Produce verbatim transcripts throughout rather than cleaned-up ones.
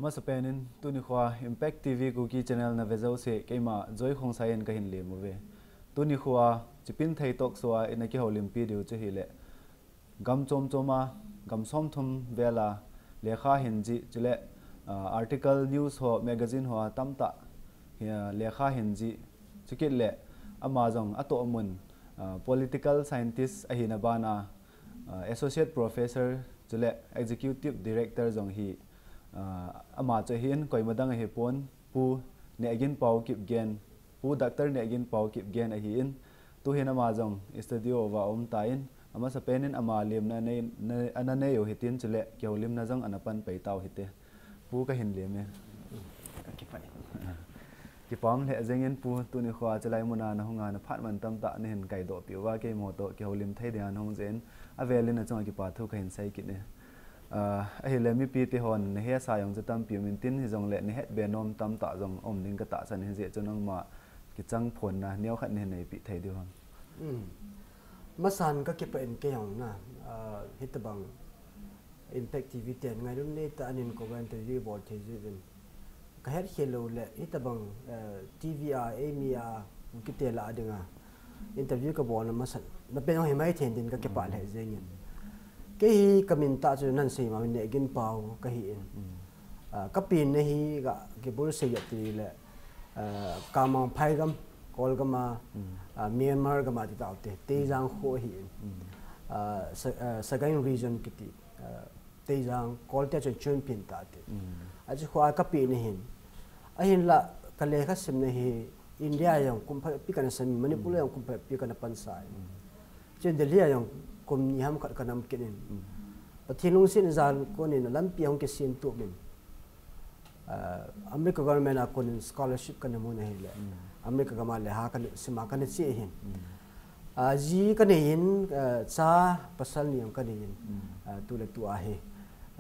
Masapen in tuni khua Impact T V Kuki channel na vezau se keima Joy Khongsai in kahin lem uve. Tuni khua Chipin Thei Talk Show a ina kihoulimpi diu chu hileh. Gam chom chom a, gam som thum vela lekha hin ji chule, ah, article, news ho, magazine ho a tamtah, ah, lekha hin ji chukit le ama jong atoh mun, ah, political scientist ahina bana, ah, associate professor chule executive director jong hi, ah, ama chu hin koima dang ahi pon, Pu Nehgin Pau Kipgen, Pu Doctor Nehgin Pau Kipgen ahi in, tu hin ama jong studio va um ta in, ama sapen in ama lemna nei, nei, ana nei u hitin chule kihoulimna jong ana pan pai tau hite. Pu kahin lem e. Ka kipah e. Kipam le jeng in Pu tuni khua chilai muna na hunga na phat man tamtah na hin kaidoh piu va keimo to kihoulim thei dia na hung jen avel in achung a kipa thu kahin sei kit e. Ah, ahile mipi te hon na hesa jong chu tampi um in tin hijongle na het be nom tamtah jong um ding ka tahsan hin je chu nangma kichang phon na neo khat na hin nei pi thei diu ham. Hmm. Masan ka kipah in kei jong na, ah, hitabang Impact T V ten ngailun nei ta anin ko interview bol thei ji vin. Ka het khel lou le, hitabang, eh, T V a, Amy a, kite la dinga interview ka bol na masan. Na pen hoi mai then din ka kipah le jeng in. Kei hi ka min ta chu nan sei ma min Nehgin Pau kahi in. Ah, ka pen na hi ka kibul sei ya ti le, ah, Kamang Phai gam, Kol gam a, ah, Myanmar gam a ti tau te, Teijang kho hi in. Ah, Sa-, ah, Sagaing region kiti, ah, Teijang, Kol te chun chun pin ta te. Achu khua ka pen na hin. Ahin la ka lekha sim na hi India jong kum pha pi kana sim, Manipur jong kum pha pi kana pan sai. Chun Delhi a jong kum ni ham khat ka nam kit in. Pathen lungset jal kon in lampi hung kisin tu min. Ah, America government a kon in scholarship kana mu na hile. America gam a lekha kana sima kana che hin. Ah, ji kana hin, ah, cha pasal ni jong kana hin. Ah, tu le tu ahi.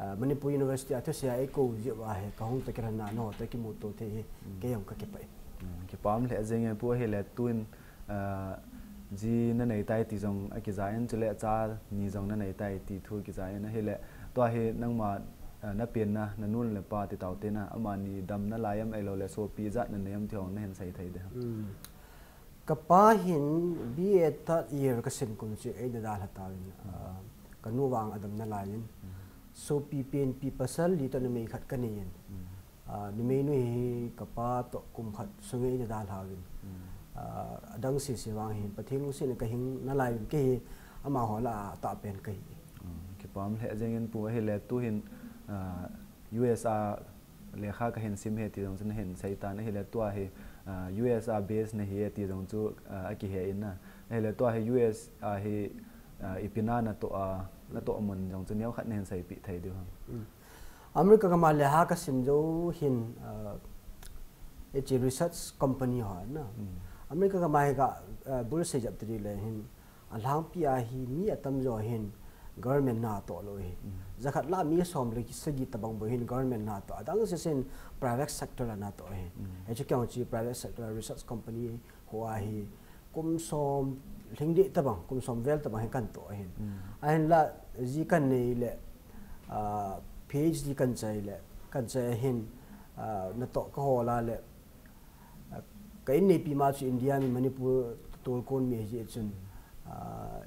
Ah, Manipur University a thusei a eko ji ahi. Ka hung ta kira na no ta kimu to thei hi. Kei jong ka kipah e. Hmm, kipam le jeng e Pu ahile tun ah, ji na nei tai ti jong akija in chule cha ni jong na nei tai ti thu kija in ahile tua hi nangma na penna, na nu le pa ti tau te na, amani damna lai am ahilou le sopi jat na nei am ti hong na hin sei thei de. Ka pa hin B A third year ka sim kum chu ei na dalha tau in, ka nu vang a damna lai in. Sopi penpi pasal li toh numei khat ka nei in. Numei nu hi ka pa toh kum khat sung ei na dalha in. Adang sese vang hin Pathen lungset in ka hing na lai in, kei hi amaho lah a tah pen ka hi. Kipah lheh jeng in pu. Ahile tu hin U S A lekha ka hin sim e ti jong chu na hin sei tan, ahile tua hi U S A base na hi e ti jong chu a kihe in na. Ahile tua hi U S A hi ipi na na toh a, na toh mun jong chu neo khat na hin seipeh thei diu ham? America gam a lekha ka sim jou hin, hiche research company ho na. America gam a hi ka bul sei jap tadi le hin, alhangpi a hi mi atamjo hin government na toh lou hi. Jakhat lah mi som le sagi tobang bou hin government na toh, adang sesen private sector la na toh hi. Hiche kei jong chu private sector research company ho a hi kum som lhing deh tobang, kum som vel tobang hi kan toh hin. Ahinla ji kan nei le, PhD kan chai le, kan chai hin, natoh ka hol a le, ka inneipi ma chu India mi, Manipur tolkon mi ahi jeh chun,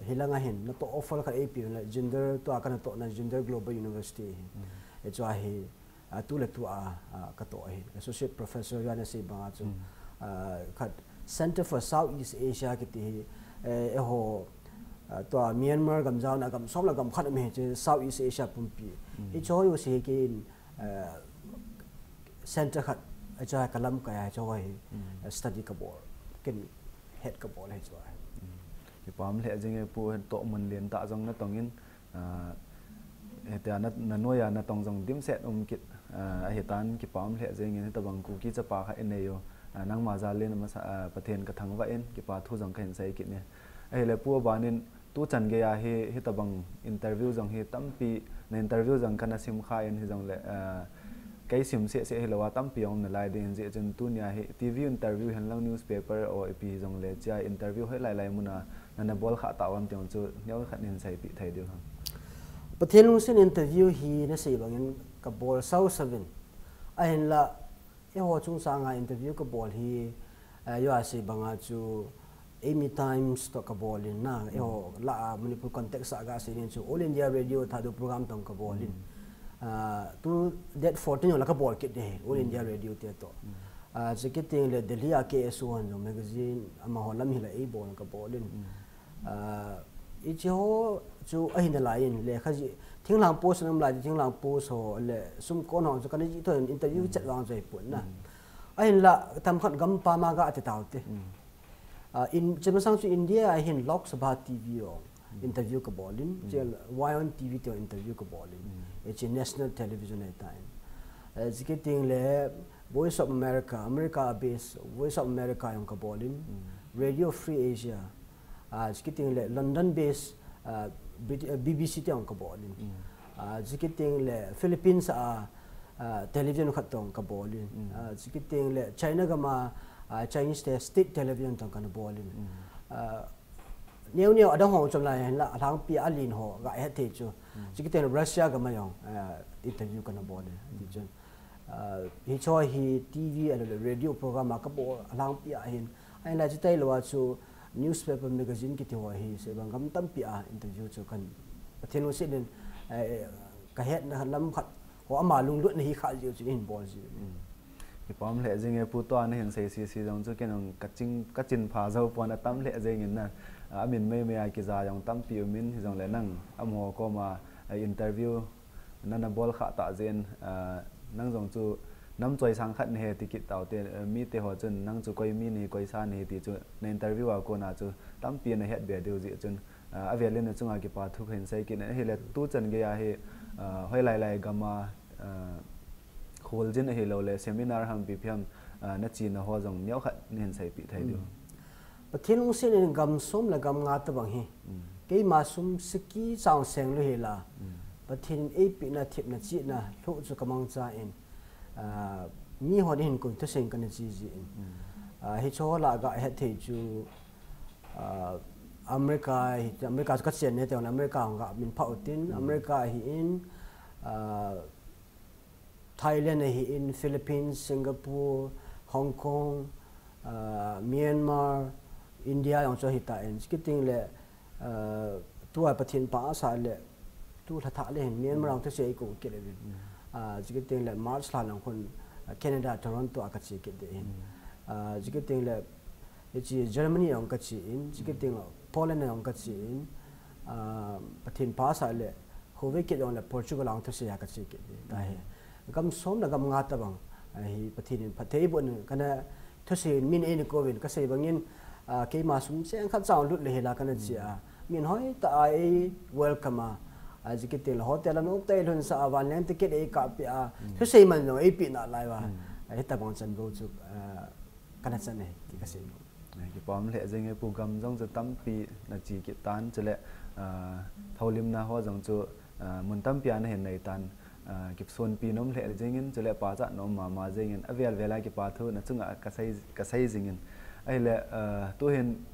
hilang a hin natoh offer khat eipeh le, Jindal, tua ka natohna Jindal Global University hi. Hichu a hi, tu le tu a ka toh ahi, Associate Professor, jan a sei bang a chu, khat Center for Southeast Asia kiti hi, eiho, tua Myanmar gam jao na gam som le gam khat um hi chu Southeast Asia pumpi. Hichu ho jouse hi kei in center khat, hichu a ka lamkai a hichu ho hi study ka bol, ken head ka bol hichu a. Kipah lheh jeng e pu, tohmun lentah jong na tong in, hitia na, na noi a na tong jong dimset um kit ahitan, kipah lheh jeng in, hitobang Kuki chapa khat i nei u, nangma jal in amasa, Pathen ka thangvah in, kipa thu jong ka hin sei kit e. Ahile pu, aban in tuchan gei a hi, hitobang interview jong hi tampi, na interview jong ka na sim kha in, hijongle kei sim seh seh hilou a tampi jong um nalai ding in, hijeh chun tunia hi TV interview hinlang newspaper or ipi hijongle chea interview hoilai lai mun a na na bol kha tau am ti jong chu neo khat na hin seipeh thei diu ham? Pathen lungsen interview hi na sei bangin ka bol sau savin. Ahinla, eiho chungchanga interview ka bol hi, eh, yo a sei banga chu Eimi Times to ka bol in na, eiho la, ah, Manipur context a ga sei nin chu All India Radio Thadou program tong ka bol in. Ah, tu date fourteen yo la ka bol kit de, All India Radio te to. Ah, chikit teng le Delhi a K S O hon jong magazine, amaho lam hi la ei bol ka bol in. Ah, hiche ho chu ahin lai in le khaji Thinglhang Post nam lai Thinglhang Post ho le Sumkon ho chu kana ji thon interview chet vang joi pun na. Ahinla tam khat gam pa ma ga ati tau te. Ah, in, chema sang chu India a hin Lok Sabha T V ho interview ka bol in, che Why on T V te interview ka bol in. Hiche national television ai ta in. Eh, chikit teng le Voice of America, America base Voice of America jong ka bol in. Radio Free Asia. Ah, chikit teng le London base, ah, Brit-, ah, B B C te jong ka bol in. Ah, chikit teng le Philippines a, ah, television khat tong ka bol in. Ah, chikit teng le China gam a, ah, Chinese te state television tong kana bol in. Ah, neo neo adang ho chom lai hen la, alhangpi a len ho ga het thei chu. Chikit teng le Russia gam a jong, ah, interview kana bol in. Ti chun. Ah, hicho hi T V a le radio program a ka bol alhangpi a hin. Ahin la chitai lou a chu newspaper magazine kiti ho hi sei bang gam tampi a interview chu kan Pathen lungset in, eh, ka hetna lam khat ho ama lunglut na hi kha jiu chu hin bol jiu. Kipah lheh jing e Pu, tua na hin sei sese jong chu ken jong ka ching, ka chin pha jou pon atam lheh jing in na. Ah, amin mei mei a kija jong tampi um in hijongle nang amaho koma, ah, interview nana bol kha ta jeh in, ah, nang jong chu nam choi sang khat nahi ti kit tau te, ah, mite ho chun nang chu koi mi nahi, koi sa nahi ti chu na interview a kona chu tampi na het be diu jeh chun, ah, avel in na chunga kipa thu kahin sei kit in ahile tu chan gei a hi, ah, hoilai lai gam a, ah, kholjin ahilou le seminar ham ipi ham, ah, na chena ho jong neo khat nahin seipeh thei diu. Pathen lungset in gam som le gam nga tabang hi. Keima sum siki chang seng lou hi la. Pathen in eipeh na thepna chihna lhoh chu ka mangcha in, ah, mi hon hin kum thusei kana chi jin. Ah, hicho la ga het thei chu, ah, America hi, America chu ka chen ne te America hong ka min pha utin, America hi in, uh, Thailand hi in, Philippines, Singapore, Hong Kong, uh, Myanmar, India yong chu hi ta in, kiting le, uh, tu ai Pathin pa sa le, tu lha tha le hin, Myanmar ang tu se i kong kit le vin. Uh, kiting le March lha lang khun, uh, Canada, Toronto a ka chi kit de hin. Uh, kiting le, Ichi Germany ang ka chi in, chi kiting Poland ang ka chi in, ah, Pathin pa sa le, Hove kit ang le Portugal ang thuse ya ka chi kit di. Ta hi. Gam som na gam nga ta bang, ah, hi Pathin in phatei bu ni, kana thuse min e ni ko vin ka sei bangin, ah, keima sum cheng khat chang lut le hi la kana chi a. Min hoi ta ai welcome a. Ah, chi kiting le hotel a no te lhun sa a van leng ticket e ka pi a. Thuse man no e pi na lai wa. Ah, hi ta bang chan bo chu, ah, kana chan e, ki ka sei. Kipom le jing e pu gam jong chu tampi na chi kit tan chule, ah, tholimna ho jong chu, ah, mun tampi a na hin nei tan, ah, kipson pi nom le jing in chule pa cha nom ma ma jing in avel vel a kipa thu na chunga ka sei, ka sei jing in. Ahile, ah, tu hin,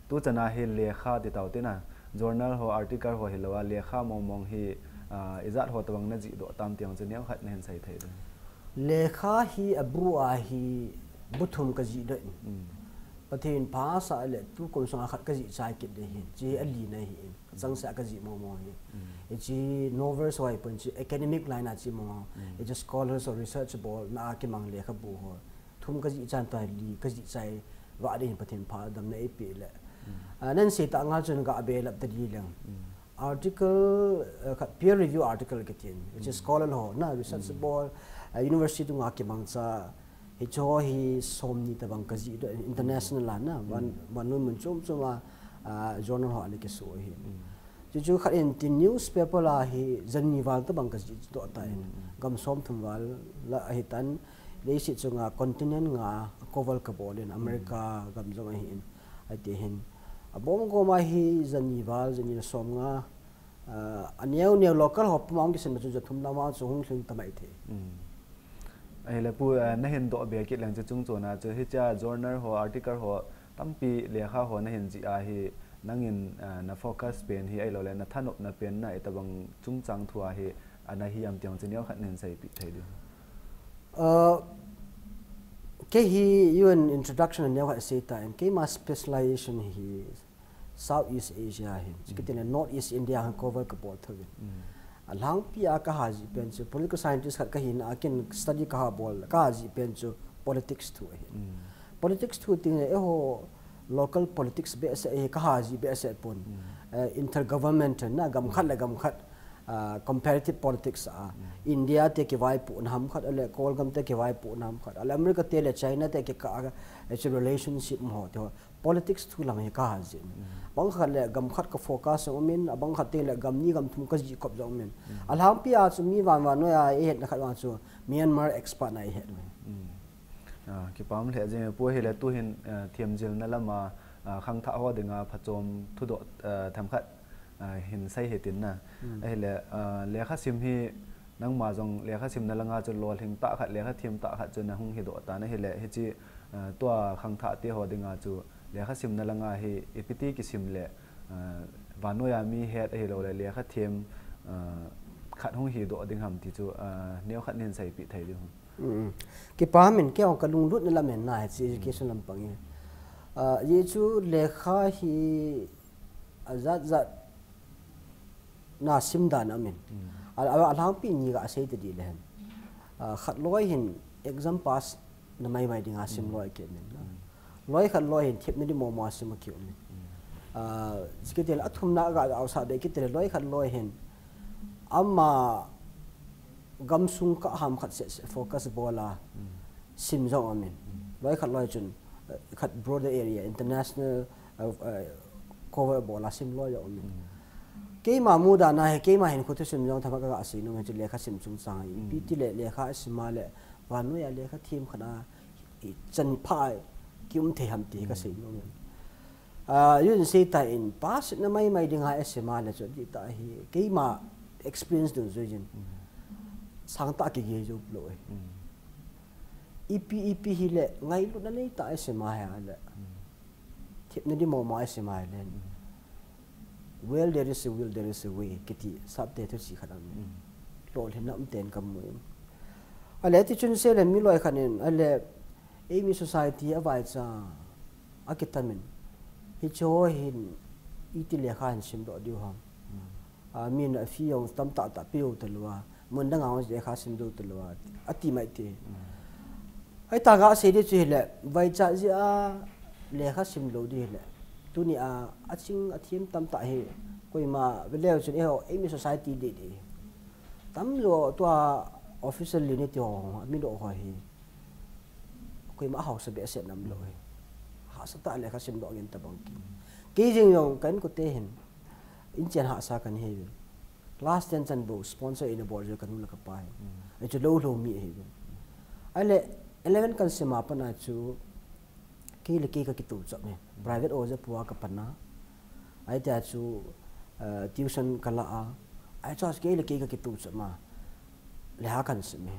tu chana hi lekha ti tau tina, journal ho, article ho hi lo a, lekha mong mong hi, ah, ijat ho tabang na ji do tam tiang chu neo khat na hin sei thei de. Lekha hi a bu a hi bu thum ka ji do in. Pathin pa sa le tu kum sanga khat ka ji chai kit de hin. Chi a li na hi in. Chang sa ka ji mo mo hi. Ichi novels hoi pun chi academic line a chi mo. Ichi scholars or research bol na a ki mang lekha bu ho. Thum ka ji chan ta li ka ji chai va de hin Pathin pa dam na e pi le. Ah, nan se ta ngal chun ga be lap ta di leng. Article, uh, khat peer review article kitin, which is scholar ho, na, research bol, uh, university tu nga ki mang cha, hi cho hi som ni ta bang ka ji do, international la na, wan, wan nun mun chum chum a, uh, journal ho ale ki su hi. Chu chu khat in tin newspaper la hi zan ni val ta bang ka ji do ta in, gam som thum val la hi tan, le si chu nga continent nga cover ka bol in, America gam jong hi in, ai te hin. A bom gom a hi zan ni val, zan ni som nga, Ah, a neo neo local ho pum ang kisan ma chu ja thum lam ang chu hung hling ta mai the. Ahile pu, ah, na hin do be kit leng chu chung chona chu hi cha journal ho, article ho, tampi lekha ho na hin ji a hi, Nangin, ah, na focus pen hi ahilou le, na thanopna pen na itobang chungchang thu a hi, ana hi ham ti jong chu neokhat nin seipeh thei diu. Kei hi UN introduction a neokhat sei tan, keima specialization hi Southeast Asia ahin. Chukit le Northeast India hin cover kabol thou ahin. Alhangpi a kaha jih pen chu political scientist khat kahina a ken study kaha bol, kaha jih pen chu politics thu ahin. Politics thu teng le eiho local politics behseh hi kaha jih behseh pon. Eh, intergovernmental na gam khat le gam khat, ah, comparative politics a. India te kivaipohna ham khat, ahile Kawlgam te kivaipohna ham khat, ahile America te le China te kikah a, eh, chu relationship ho te ho. Politics thu lam hi kaha jih. Bang khat le gam khat ka focus jong umin, abang khat teng le gam ni gam thum kajih khop jong umin. Alhangpi a chu mi van vannoi a ihetna khat vang chu Myanmar expert na ihet umin. Ah, kipa um lheh jeng e Pu, ahile tuhin, ah, themjilna lam a, ah, khangthah ho dinga phachom thudoh, ah, themkhat, ah, hin sei hitin na. Ahile, ah, lekha sim hi nangma jong lekha simna langa chu lolhing tah khat, lekha them tah khat chu nahung hidoh tan ahile, hiche, ah, tua khangthah te ho dinga chu lekha simna langa hi ipi ti kisim le, ah, vannoi a mi het ahilou le lekha them, ah, khat hung hidoh ding ham ti chu, ah, neokhat nin seipeh thei diu. Kipa umin, kei jong kalunglutna lam in na hiche education lampang hi. Ah, ajeh chu lekha hi ajat jat na sim dan aumin. A, a, alhangpi ni kasei tadih le hen. Ah, khat loi hin exam pass na maimai dinga sim loi kit umin. Loi khat loi hin themna ding momo a sim kit umin. Ah, chukit le athumna a ga jaosah be kit le loi khat loi hin ama gamsung kah ham khat seh, seh focus bol a sim jong aumin. Loi khat loi chun, eh, khat broader area, international, eh, eh, cover bol a sim loi jong aumin. Keima mudan a hi, keima hinkho thusim jong themkhat kaga sei nom hi chu lekha sim chungchang a. Ipi ti le lekha sim a le vannoi a lekha them khat a ichan pha kium thei ham ti hi kasei nom hi. Ah, UN sei tan pass na maimai dinga isim a le chu adih tah hi keima experience dungjui jin. Sangtah kigel jou lou e. Ipi, ipi hile ngailutna neitah a isim a hile. Thepnadi mawma isi mai le. Where there is a will, there is a way kiti sapte thu si khat am. Lo le nam ten kam mu. Ale ti chun se le mi loi khanin ale ei mi society a vai cha a kitamin. Hi cho hin iti le khan sim do diu ham. A min a fi yong tam ta ta piu ta lua. Mun dang ang je kha sim do ta lua. A ti mai ti. Hai ta ga se di chu le vai cha ji a le kha sim lo di le. Tuni a a ching a thiam tam ta hi. Koima ve leu chun e ho ei mi society di di. Tam lo tua official li ni ti ho mi do ho hi. Koima hausa be se nam lo hi. Ha sa ta le kha sim do ngin ta bang ki. Ki jing yong kan ko te hin. In chen ha sa kan hi. Class ten chan bo sponsor in a bol je kan la ka pa hi. Ai chu lo lo mi hi. Ale eleven kan sima pa na chu ki le ki ka ki tu chap ni. Private o je pua ka pa na. Ai ta chu uh, tuition ka la a. Ai chu ki le ki ka ki tu chap ma. Le ha kan sim hi.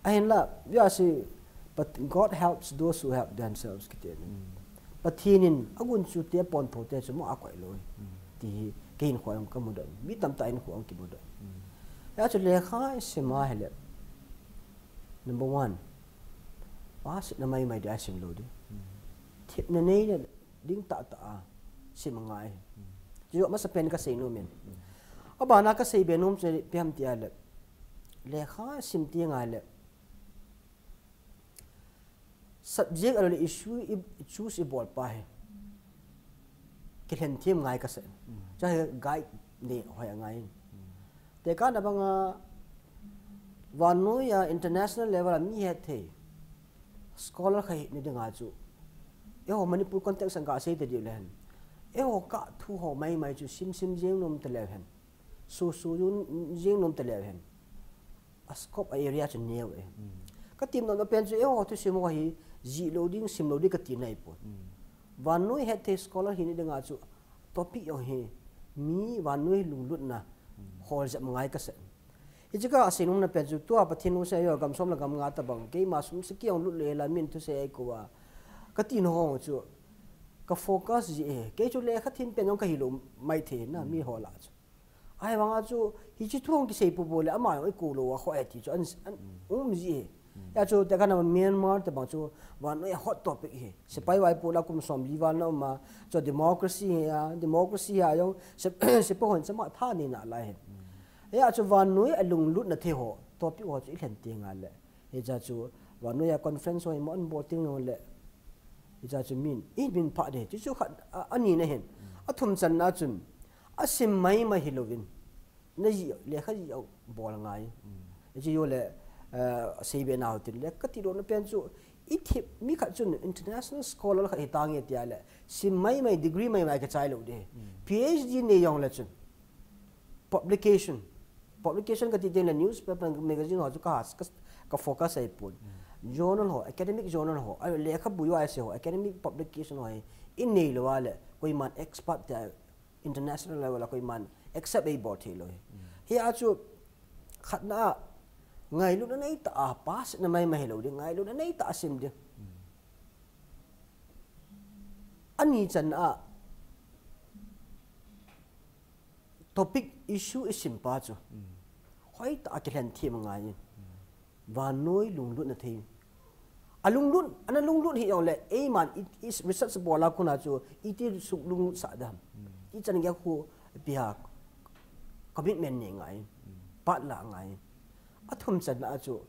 Ahin la, ya si, but God helps those who help themselves kiti. Pathianin a gun chu te pon pho te chu mo a koi lo. Ti hi ke hin khoi ka mu do. Mi tam ta in khoi ki mu do. Ya chu le kha sima hele. Number one. Pa si na mai mai dia sim lo di. Thip na nei na ding ta ta a sim ngai. Ju ma sa pen ka sei no men. A ba na ka sei be nom che piam ti a le. Le kha sim ti ngai le. Subject a le issue i choose i bol pa he. Ki hlen thim ngai ka sen. Cha he guide ni hoi a ngai. Te ka na banga vanui a international level a mi he thei. Scholar khai ni dinga chu. E ho Manipur context ang ka sei te di le hen. E ho ka thu ho mai mai chu sim sim jing nom te le hen. Su su jing nom te le hen. A scope a area chu neu e. Ka tim na pen chu e ho thu sim ho hi ji lo ding sim lo ding ka ti nai po. Vanui het the scholar hi ni dinga chu topic yo hi mi vanui lunglutna hol jam ngai ka se. Hi chika asinung na pen chu tua Pathian u se yo gam som la gam nga ta bang keima sum se ki ong lut le la min thu se ai ko wa. Ka ti no ho chu ka focus ji e. Kei chu lekha thim pen jong ka hi lo mai thei na mi ho lah chu. Ahivanga chu hichi thu hung kisei pu bol le ama jong i ko lo a kho e ti chu an, an um ji e. Hijeh chun tekah na Myanmar te bang chu vannoi a hot topic hi. Sepai vaipo la kum som li val na um a. Chu democracy hi a, democracy a jong se, sepai hon chama tha nei nalai hi. Hijeh chun vannoi a lunglutna thei ho topic ho chu i lhen teng le. Hijeh chun vannoi a conference ho i mo an bol teng le. Hijeh chun min, i min pha de. Chu chu khat a, a ni na hin. A thum channa chun a sim mai mai hi lovin. Na ji, lekha ji au bol ngai. Hijeh chun le, eh, sei be na ho tin le ka ti lo na pen chu i thip mi khat chun international scholar khat hi tang e tia le. Sim mai mai degree mai mai ka chai lo de. PhD nei jong le chun. Publication. Publication ka ti teng le newspaper, magazine ho chu ka, ka, ka focus ai pon. Journal ho, academic journal ho, ai lekhabu yo ai se ho, academic publication ho hi. I nei lo a le, koiman expert te international level a koiman accept ei bol thei lo hi. Hijeh chun khatna a ngailutna nei ta a pass na mai mai hi lo di, ngailutna nei ta a sim di. A ni channa a topic issue i sim pa chu. Hoi ta a kilhen thim ngai. Vannoi lunglutna thei. A lunglut, ana lunglut hi jong le, eiman i, i research bol a kona chu, i ti suk lunglut sa dam. I chan gei khu pia commitment nei ngai. Pat la ngai. A thum channa a chu,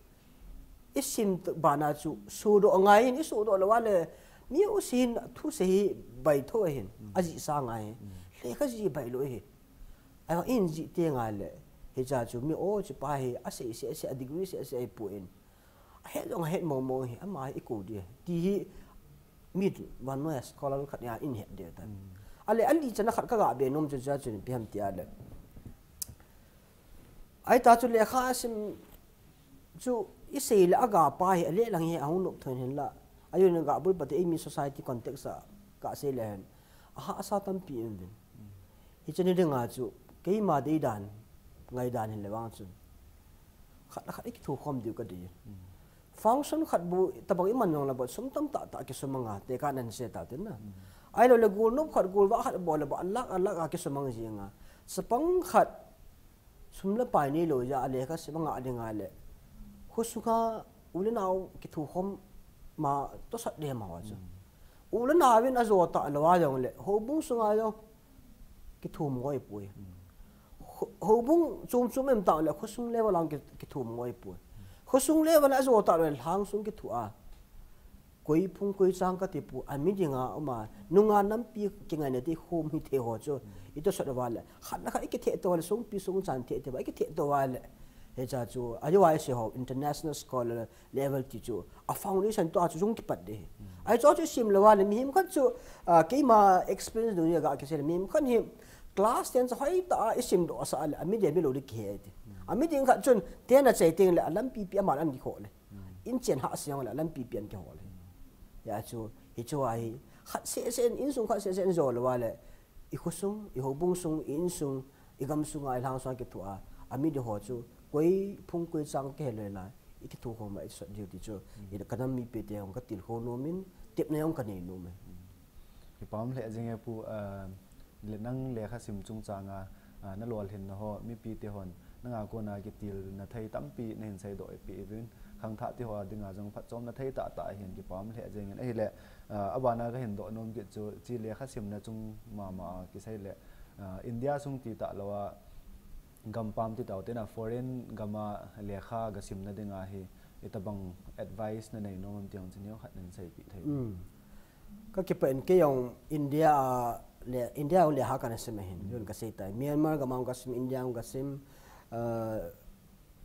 i sim t-, bana chu, sudoh ngai in, i sudoh lo a le, mi u sin thu sei hi bai tho hin, a ji sa ngai. Lekha ji bai lo hi. Ai in ji te ngai le, hijeh chun mi o chi pa hi, a sei sei sei, a degree sei sei ai pu in. A het jong a het mo mo hi, ama hi i ko di. Ti hi mi vannoi a scholar khat nia in het de ta. A le a li channa khat ka ga be nom chu cha chun pi ham ti a le. Ai ta chu lekha sim chu i sei le a ga pa hi a le lang hi a hung nop thon hin la. A yo na ga bul pa te ei mi society context a ka sei le hen. A ha sa tampi in vin. Hichan ni dinga chu keima dei dan, ngai dan hin le vang chun. Khat la khat i kithu khom diu ka di. Function khat bu tabang i man jong la bo sum tam ta ta ki sum nga te ka nan se ta tin na. Ai lo le gol nop khat gol va khat bol le ba a lakh a lakh a kisumang jing a. Chapang khat sum le pai nei lo ja a lekha sim a ngah ding a le. Khosunga u le nau kithukhom ma tosot de ma wa chu. U le nau in a zo ta lo a jong le houbung sunga jong kithum ngoi pui. Ho-, houbung chum chum em ta le khosung level ang ki-, kithum ngoi pui. Khosung level a zo ta le lhang sung kithu a. Koi phung koi chang ka ti pu a mi ding a um a. Nunga nampi kingai na ti khum hi the ho chu. I tosot va le. Khat na khat i kithe to le sung pi sung chan the te va i kithe to va le. He cha chu a yo ai se ho international scholar level ti chu a foundation to a chu jung kipat de. Ai cho chu sim lo va le mi him khat chu, ah, keima experience du ni ga kisel mi him khat hi class ten cha hoi ta i sim do sa le a mi de mi lo de ki he ti. A mi ding khat chun ten a chei ting le a lampi pi a man an ki kho le. In chen ha siang la lampi pian ke hol. Ya chu hi chu a hi khat se se in sung khat se se in zo lo wa le. I khosung, i houbung sung, i in sung, i gam sung ai lang sung kithu a. A mi de ho chu koi phung koi chang ke le la. I kithu ho ma i sot diu ti chu. I ka nam mi pe te hong ka til ho no min, tep na hong ka nei no me. Kipam le jing e pu, ah, le nang lekha sim chungchang a, ah, na lol hin na ho, mipi te hon, nanga kona kitil na thei tampi na hin sei do e pi ivin, khangthah te ho dinga jong phatchom na thei ta ta hin kipam le jing in. Ahile, ah, abana ka hin do nom kit chu, chi lekha sim na chung mama kisei le, ah, India sung ti ta lo a, gampam ti tau te na foreign gama lekha ga sim na dinga hi, itabang advice na nei nom am tiang chin yo khat nen sei pi thei. Ka kipa in ke yong India a le, India a le ha ka na sim hin, yun ka sei tai. Myanmar gam ang ka sim, India ang ka sim, ah,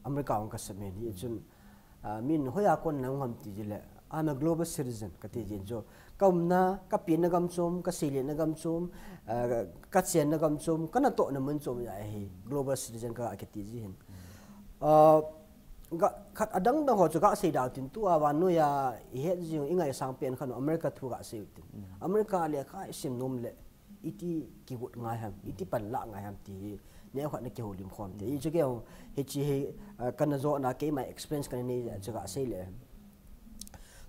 America ang ka sim hin. Hi chun, ah, min hoya kon nang ham ti ji le. I'm a global citizen ka ti jin jo. Ka umna, ka pi na gam chum, ka sili na gam chum, ah, ka chen na gam chum, ka na to na mun chum ya hi. Global citizen ka ka ti ji hin. Ah, ga, khat adang dang ho chu ga sei dau tin tu a van nu ya i het jing i ngai sang pen khan America thu ga sei tin. America le kha i sim nom le iti ki gut ngai ham, iti pan la ngai ham ti hi ne khat na ki ho lim khom te. I chu ke ho hi chi hi, ah, kan na zo na ke my experience kan ni chu ga sei le.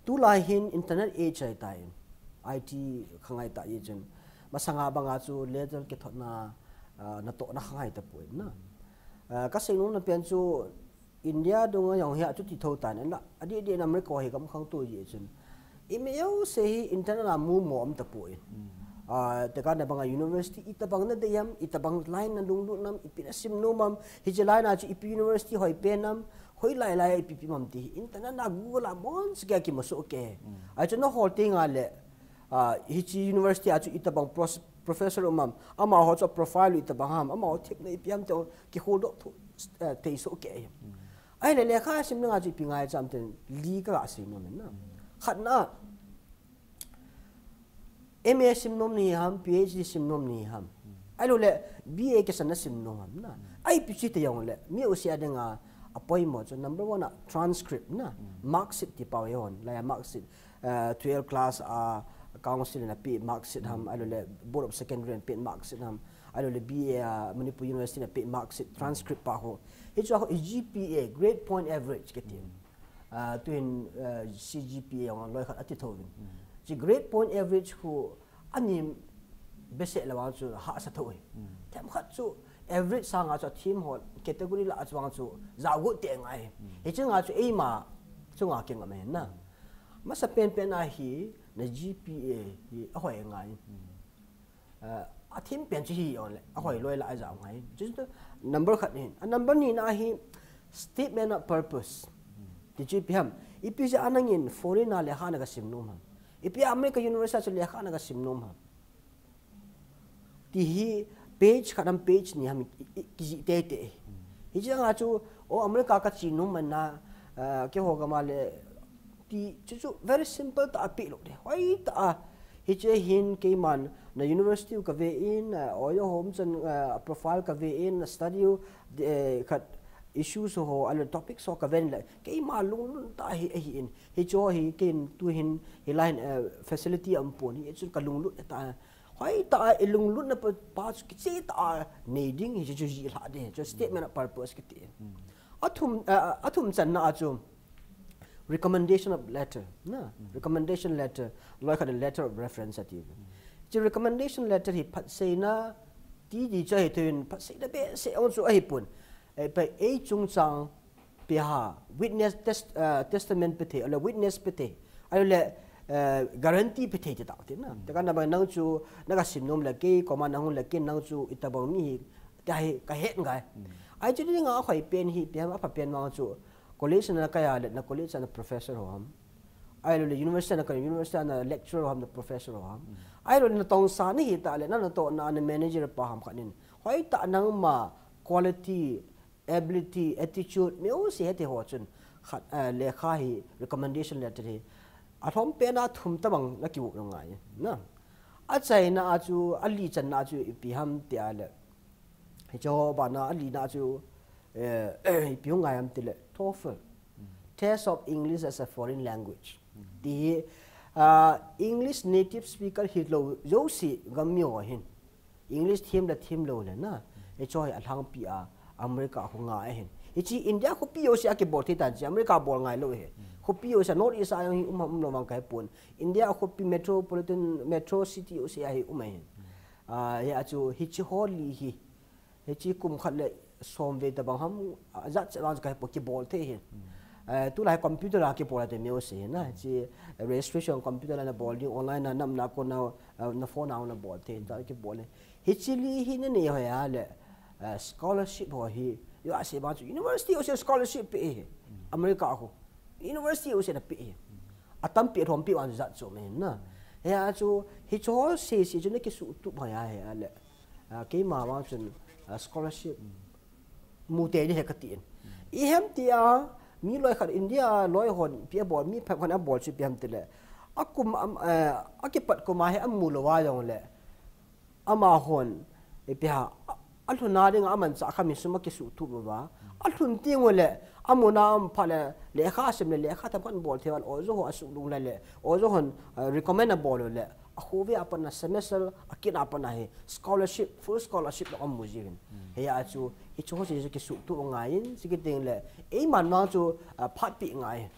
Tu lai hin internet age ai ta in. I T khangai ta ye chun. Masanga banga chu letter ke thotna, ah, na to na khangai ta poi na. Ah, ka sing nung na pen chu India dunga yong hi a chu ti tho ta na. Adi di na America hi kam khang tu ye chun. I me yo se hi internal a mu mo am ta poi. Ah, te ka na banga university i ta bang na de yam, i ta bang line na lung lu nam, i pi na sim no mam, hi je line a chu i pi university hoi pe nam, hoi lai lai i pi pi mam ti. Internal na Google a mon se ki mo so ke. Ai chu na hol ti nga le. Ah, hi chi university a chu i ta bang pros-, professor umam, ama ho chu profile i ta bang ham, ama ho thip na i pi am te ki hold up thu, eh, te so ke. Ai le le kha sim na nga chu i pi ngai cham ten li ka ga sim no men na. Khat na, M A sim nom ni ham, P H D sim nom ni ham. Ai lo le B A ke sana sim nom ham na. Ai pi chi te yong le. Mi u sia de nga a poi mo chu number one a transcript na. Mark sheet ti pau yon. La ya mark sheet. Uh, twelve class a council na pi mark sheet ham. Ai lo le Board of Secondary na pi mark sheet ham. Ai lo le B A a Manipur University na pi mark sheet transcript pa ho. Hi chu ho G P A, grade point average ke ti. Ah, tuin, ah, C G P A ang loi khat ati tho vin. Chi grade point average khu ani bese la wang chu ha sa tho. Them khat chu average sa nga chu thim ho category la chu wang chu za gu te ngai. Hi chu nga chu ei ma chu nga ke nga me na. Masa pen pen a hi na G P A hi a hoi ngai. Uh, a thim pen chu hi on le a hoi loi la a za ngai. Just number khat hin. A number ni na hi statement of purpose. Ti chu pi ham. I pi ja anang in foreign a le kha na ka sim nom ham. I pi America University chu le kha na ka sim nom ham. Ti hi page khat am page ni ham ki ji te te. Hi ja nga chu o America ka chi nom man na, uh, ke ho ga ma le ti chu chu very simple ta a pi lo de. Hoi ta a. Hi che hin keiman na university ka ve in, uh, o yo hom chan, uh, profile ka ve in, na study u, eh, khat issues ho, a lo topics ho ka ve in le. Keima lung lun ta hi, hi in. Hi cho hi kein tu hin hi line, uh, facility am pon hi chu ka lung lun ta. Hoi ta a i lung lun na pa, pa chu ki che ta a nei ding hi chu ji la de. Chu statement of purpose ki ti. A thum, uh, a thum chan na a chu. recommendation of letter, na, recommendation letter, loi khat letter of reference ati. Chi recommendation letter hi phatseina ti di cha hi tuin phatseina be se on chu ahi pun. E pa ei chungchang pe ha witness test, uh, testament pe the, le witness pe the, ai le, uh, guarantee pe the ti ta ti na. Te kan na ba nang chu na ka sim nom le ke, koma nang le ke nang chu itabang mi hi ta hi ka het ngai. Ai chu ni nga khoi pen hi pe ha pha pen ma chu college na ka ya le na college na professor ho ham. Ai lo le university na ka university na lecturer ho ham na professor ho ham. Ai lo le na tong sa ni hi ta le na na to na na manager pa ham khanin. Hoi ta nang ma quality, ability, attitude, mi u si he te ho chun khat, eh, lekha hi recommendation letter hi. A thom pe na thum ta bang na ki u ngai. Na. A chai na a chu, a li chan na chu ipi ham ti a le. Hi cho ba na a li na chu, eh, ipi ngai ham ti le. TOEFL. Test of English as a foreign language. Ti hi, ah, English native speaker hi lo zo si gam mi ho hin. English thim le thim lo le na. Hi cho hi a lhang pi a America khu nga a hin. Hi chi India khu pi yo si a ki bol thi tan chi America bol ngai lo he. Khu pi yo si a North East a yong hi um um lo mang kai pun. India khu pi metropolitan, metro city yo si a hi um a hin. Ah, hi a chu hi chi ho li hi. Hi chi kum khat le som ve ta bang ham, ah, zat se bang kai po ki bol the hin. Eh, tu lai computer a ki bol te mi yo si na. Chi registration computer la na bol di online na nam na ko na, eh, na phone na na bol the ta ki bol le. Hi chi li hi ne ne ho ya le, eh, scholarship ho hi. Yo a se ba chu university ho se scholarship pe hi. America ho. University ho se na pe hi. A tam pe thom pe wan zat chu me na. He a chu hi cho se si chu ne ki su tu ba ya he a le. Ah, ke ma wa chun, ah, scholarship mu te ni he ka ti in. I hem ti a mi loi khat India loi hon pi a bol mi pha khan a bol chu pi ham ti le. A kum am, eh, a ki pat kum a he a mu lo wa yong le. Ama hon, e pi ha, a, a lhuna ding a man cha kha mi sum a ki su tu ba. A lhun ti ngo le, a mu na am pha le, le kha sem le, le kha tam kan bol the wan o zo ho a su lung le le. O zo hon, eh, recommend a bol le. A khu ve a pan na semester a kin a pan na he scholarship, full scholarship lo a mu ji vin. He ya chu, hi chu ho se ki su tu ngai in, si ki ting le. Ei man ma chu, ah, phat pi ngai.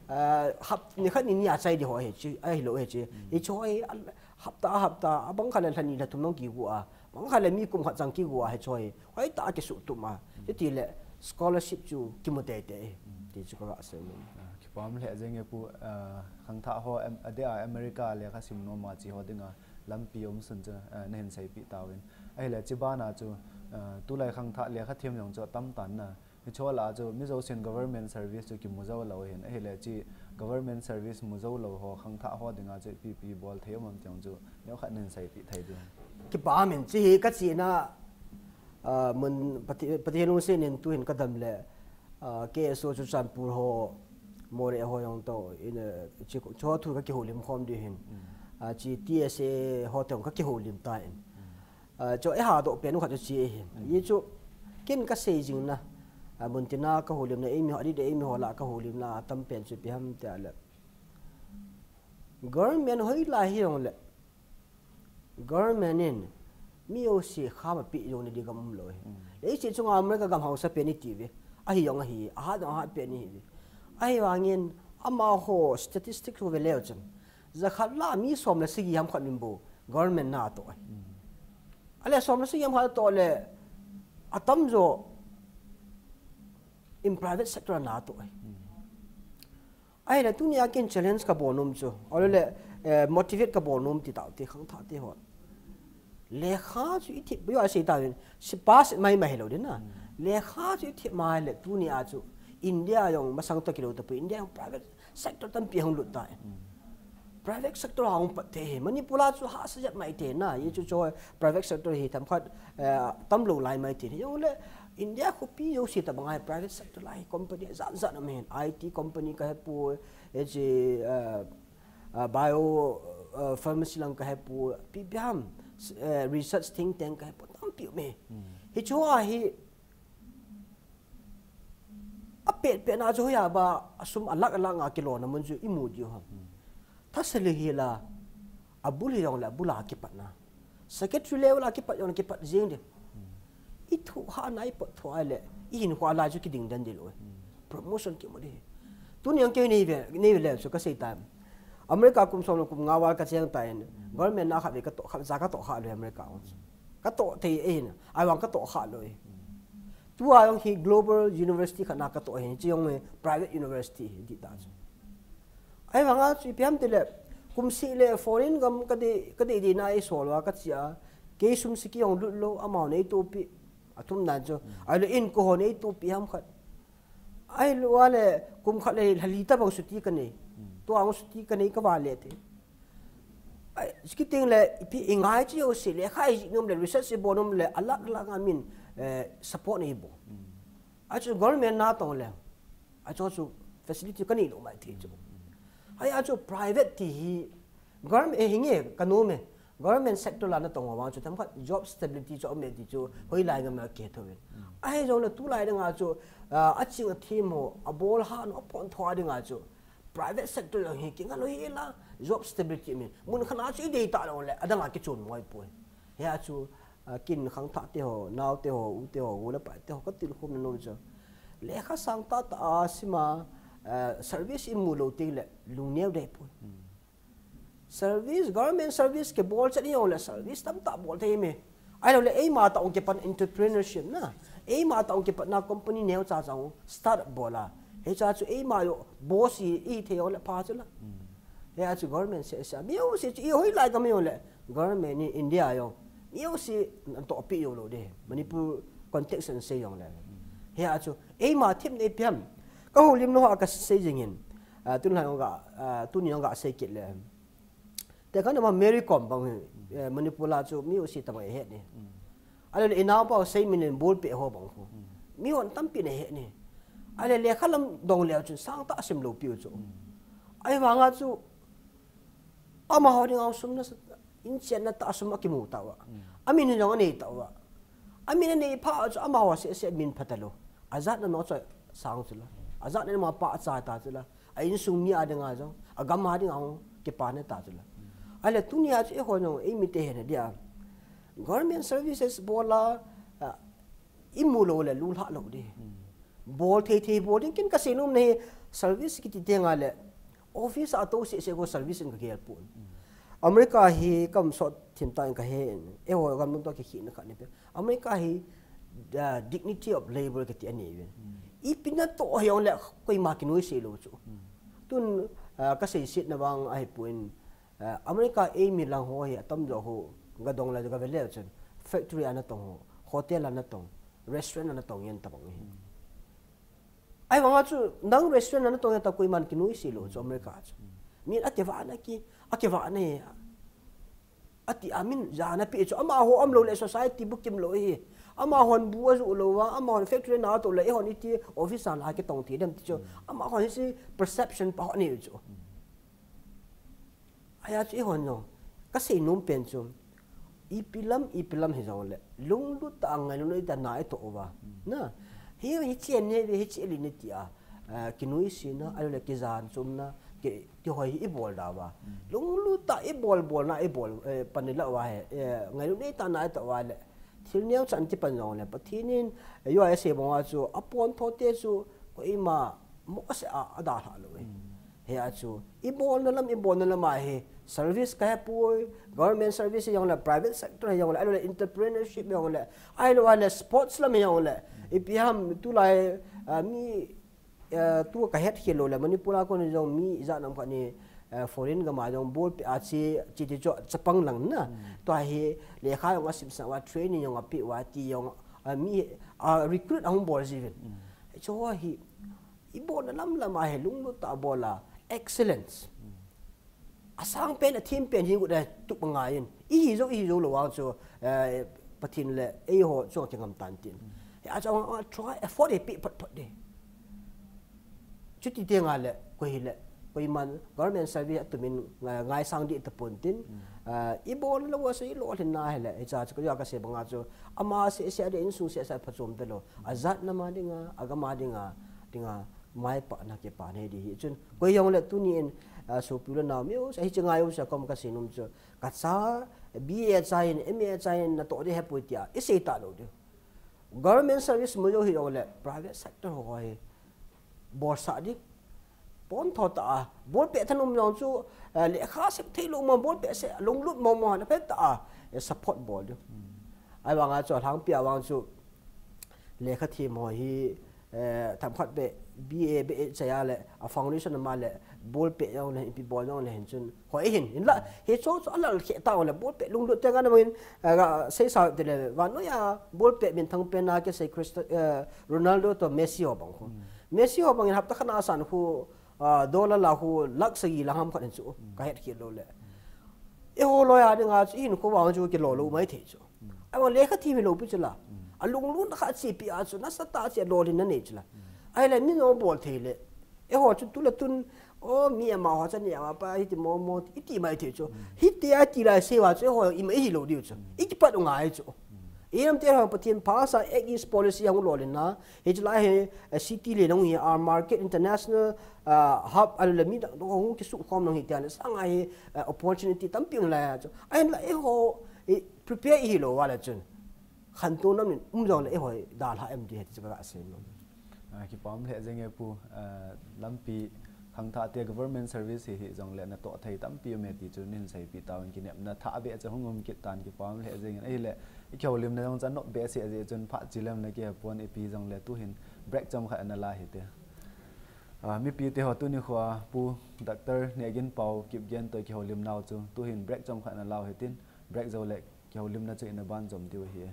Ah, hap, ni khat ni ni a chai di ho he chi, ai lo he chi. Hi cho he, al-, hapta, hapta, abang khat le lhani lhathum nong ki gu a. Bang khat le mi kum khat chang ki gu a he cho he. Hoi ta ki su tum a. Ti ti le scholarship chu ki mu te te. Ti chu ka ga se mo. Ah, kipam le jeng e pu, ah, khang tha ho, em, a de a America le kha sim no ma chi ho dinga. Lampi om sun chu, ah, na hin sei pi tawin. Ai le chi ba na chu, ah, tu lai khang tha le kha thiam yong chu tam tan na. Hi cho la chu, mi zo sin government service chu ki mu zo lo hin. Ai le chi government service mu zo lo ho, khang tha ho dinga chu, pi pi bol thei om am tiang chu. Neo khat nin sai pi thei du. Ki pa min chi hi ka chi na, ah, mun pati, pati nu se nin tu hin ka dam le, ah, K S O chu Chanpur ho, Moreh ho yong to, in, eh, chi ko, cho thu ka ki ho lim khom di hin. Ah, chi T S A ho tong ka ki ho lim ta in. Ah, cho e ha do pen khat chu chi e hin. Ye chu kin ka sei jing na. Ah, mun ti na ka ho lim na, e mi ho, a di de e mi ho la ka ho lim na, tam pen chu pi ham te le. Government hoi la hi yong le. Government in mi o si kha ma pi yong ni di gam um lo hi. Le chi chu nga America gam hausa pen ni ti ve. A hi yong a hi, a ha dong a ha pen ni hi ve. A hi wangin ama ho statistic ho ve le chen. Za khat la mi som le sigi ham khat min bo. Government na to ai. A le som le sigi ham khat to le a tam zo in private sector na to ai. Ai le tu ni a kin challenge ka bo num chu. A le, eh, motivate ka bo num ti tau ti khang tha ti ho. Le kha chu i thip yo a sei ta win. Si pass mai mai lo din na. Le kha chu i thip mai le tu ni a chu. India yong masang to ki lo ta pu. India yong private sector tam pi hong lut ta. Private sector hong pat te he. Manipur a chu ha sa jat mai te na. Ye chu cho private sector hi tam khat, eh, tam lo lai mai te. Yong le India khu pi yo si ta bang ai private sector lai company zan zan am hen. I T company ka he pu, e chi, eh, ah, bio, ah, pharmacy lang ka he pu, pi pi ham, s-, eh, research think tank ka he pu, tam pi me. Hi chu a hi, a pet pet na chu ya ba, a sum a lak a lak nga ki lo na mun chu i mu di ham. Tha se le hi la, a bul hi yong le, a bul a ki pat na. Secretary level a ki pat yong ki pat jing de. I thu ha na i pat thu ai le, i hin hua la chu ki ding den di lo. Promotion ki mu di. Tuni ang kei nei ve, nei ve le chu ka sei ta. America kum som le kum nga val ka cheng ta in. Government na khat ve ka to, khat za ka to kha lo America. Ka to thei e na. Ai wang ka to kha lo e. Tu a yong hi global university khat na ka to he, chi yong me private university he di ta chu. Ai wang a chu ipi ham ti le, kum si le foreign gam ka de, ka de de na i sol wa ka chi a. Kei sum si ki yong lut lo, amount nei to pi. A thum nan chu. Ai lo in ko ho nei to pi ham khat. Ai lo wa le, kum khat le, hali ta bang suti ka nei. Tu ang suti ka nei ka va le te. Ai, ski ting le, ipi i ngai chi yo si le, khai ji nom le, research si bo nom le, alak lak a min, eh, support nei bo. A chu government na tong le. A chu chu facility ka nei lo mai the chu. Hai a chu private ti hi, government e hinge ka no me. Government sector la na tong wa chu tam khat job stability chu me ti chu, hoi lai ga ma ke tho. Ai jong le tu lai da nga chu, ah, a ching a thim ho, a bol ha no pon tho a ding a chu. Private sector lo hi ki nga lo hi la, job stability min. Mun khana chu i dei ta lo le, a dang a ki chun mo ai poi. He a chu, ah, kin khang tha te ho, nau te ho, u te ho, u le pa te ho, ka til khum no chu. Le kha sang ta ta a sima, ah, service i mu lo ting le, lung neu dei poi. Service, government service ke bol chat ni le service tam ta bol thei me. Ai lo le ei ma ta ong ke pan entrepreneurship na. Ei ma ta ong ke pan na company neu cha cha ong start up bol a. He cha chu ei ma yo boss i, i thei yo le pa chu la. He a chu government se se. Mi yo se chu i hoi lai ka mi yo le. Government ni India yo. Mi yo se an to pi yo lo de. Manipur context an se yo le. He a chu ei ma thim nei piam. Ka ho lim no ha ka sei jing in. Ah, tun lai ong ga, ah, tun ni ong ga sei kit le. Te kan ma Mary Kom bang hi, eh, Manipur la chu mi u si ta mai he ni. Ale le inau pa sei min bol pe ho bang khu. Mi hon tam pi ne he ni. Ale le khalam dong le chun sang ta sim lo pi u chu. Ai wa nga chu ama ho ding au sum na sa, in chen na ta sum a ki mu ta wa. Amin ni jong a nei ta wa. Amin a nei pha chu ama ho se se min pha ta lo. A jat na no chu sang chu la. A jat na ma pa a cha ta chu la. A insung mi a ding a jong, a gam a ding a hong, ki pa ne ta chu la. A le tu ni a chu e ho jong, e mi te he na dia. Government services bol la, ah, i mu lo le lu hla lo de. Bol thei thei bol ding kin ka sei nom ne, Service kiti tenga le office a to se se ko service in ka gel pun. America hi kam sot thim ta in ka he in. E ho gam to ki khina khat ni pe. America hi the dignity of labor kiti ani ven. I pina to hi ong le koi ma ki noi se lo chu. Tun ah, ka sei sit na bang ai puin ah, America e mi lang ho hi atam jo ho ga dong la ga vele chun factory ana tong ho, hotel ana tong, restaurant ana tong yen tabang hi. Ai wanga chu nang restaurant ana tong ya ta koi man ki noi si lo chu America chu. Min a ke va na ki, a ke va na ya. Ati amin ja na pi chu ama ho am lo le society bukim lo hi. Ama hon bu a zu lo wa, ama hon factory na to le e hon iti office a la ke tong ti dem ti chu. Ama hon si perception pa ni chu. Aya chu i hon no. Ka sei nom pen chu. I pilam, i pilam hi zong le. Lung lu ta ngai lu ta na e to wa. Na. Hi hi chien ne hi chi li ne ti a. Ah, ki nui si na, ayo le ki zan chum na, ki, ki hoi i bol da wa. Lung lu ta i bol bol na i bol, eh, pan ni la wa he. Eh, ngai lu ne ta na e to wa le. Thil neo chan ti pan zong le. Pathin in, eh, yo ai se bang wa chu, a pon tho te chu, ko i ma, mo se a, a da hla lo e. He a chu, i bol na lam, i bol na lam a he, service ka he pui, government service yong le, private sector yong le, ayo le entrepreneurship yong le, ai lo le sports lam yong le, i pi ham tu lai, ah, mi, eh, tu ka het khel lo le, Manipur a ko ni zong mi za nam ka ni, eh, foreign ga ma zong bol pe a chi, chi ti cho chapang lang na. To hi le kha yong a sim sa wa training yong a pi wa ti yong, ah, mi, ah, recruit a hung bol zivin. Cho hi, i bol na lam lam a he lung lu ta bol a excellence. A sang pen a thim pen hi ngut a tu pa ngai in. I hi zo, i hi zo lo wang chu, eh, Pathin le, ei ho chu ki ngam tan tin. He a chu a try effort e pi pat pat de. Chuti te nga le, ko hi le, ko i man, government service a tumin ngai, ngai sang di ta pon tin. Ah, i bol lo wa se i lo hlin na he le, i cha chu ko ya ka se banga chu, ama se se de in sung se sa pha chom te lo. A zat na ma dinga, a ga ma dinga, dinga, mai pa na ke pa ne di hi. Chun, ko yong le tu ni in, ah, so pu le na mi o, sa hi chi ngai o sa kom ka se nom chu. Ka cha, B A cha in, M A cha in, na to de he pui tia. I se ta lo de. Government service mo yo hi yong le, private sector ho hi. Bor sa di. Pon tho ta a, bol peh than um jong chu, eh, lekha sem thei lo ma, bol peh se, lunglut mo mo na phet ta a, eh, support bol diu. Ai vang a chu, lhangpi a vang chu, lekha thiem ho hi, eh, themkhat beh, B A, B A chaya le, a foundation ma le, bol peh jong le, ipi bol jong le hin chun, hoi hin, in la, he chu chu a lal khe ta le, bol peh lunglut te nga na mo hin, eh, ga sei sa te le, vannoi a, bol peh minthang pen a kisei Cristi-, eh, Ronaldo to Messi ho bang khu. Messi ho bang in hapta khat na san khu, ah, dollar la khu lakh sagi la ham khat in chu, ka het khel lo le. Eiho loi a ding a chu hin khu vang chu kilo lo mai thei chu. Ai vang lekha thiem hi lo pi chu la. A lunglut kha chi pi a chu nasa tah chi lolhin na nei chu la. Ai le mi no bol thei le. Eiho chu tu le tun, o mi ama ho cha ni ama pa hiti mo mo, iti mai thei chu. Hiti a ti lai se va chu eiho i mai hi lo diu chu. I kipat u ngai chu. Em te ho Pathen pha sa Act East policy hung lolhin na. Hi chu la he, eh, city le nong hi, ah, market international, ah, hub a le mi dang dong hung kisu khom nong hi te le sa ngai hi, eh, opportunity tampi um la chu. Ai la eiho, eh, prepare i hi lo va le chun. Khantou nam in um jong le eiho dalha em ti he ti chu ka sei nom. Ah, kipah le jeng e pu, ah, lampi khangthah te government service hi hi jong le na toh thei tampi um e ti chu nin sei pi tau in kinepna thah be chu hung um kit tan kipah le jeng e le i kihoulimna jong chan nop be se je chun pha chi lem na kipon ipi jong le tu hin break chom khat na la hi te. Ah, mipi te ho tuni khu a pu Doctor Nehginpao Kipgen to kihoulim nau chu tu hin break chom khat na lau hi tin break jou le kihoulimna chu in a ban jom diu hi.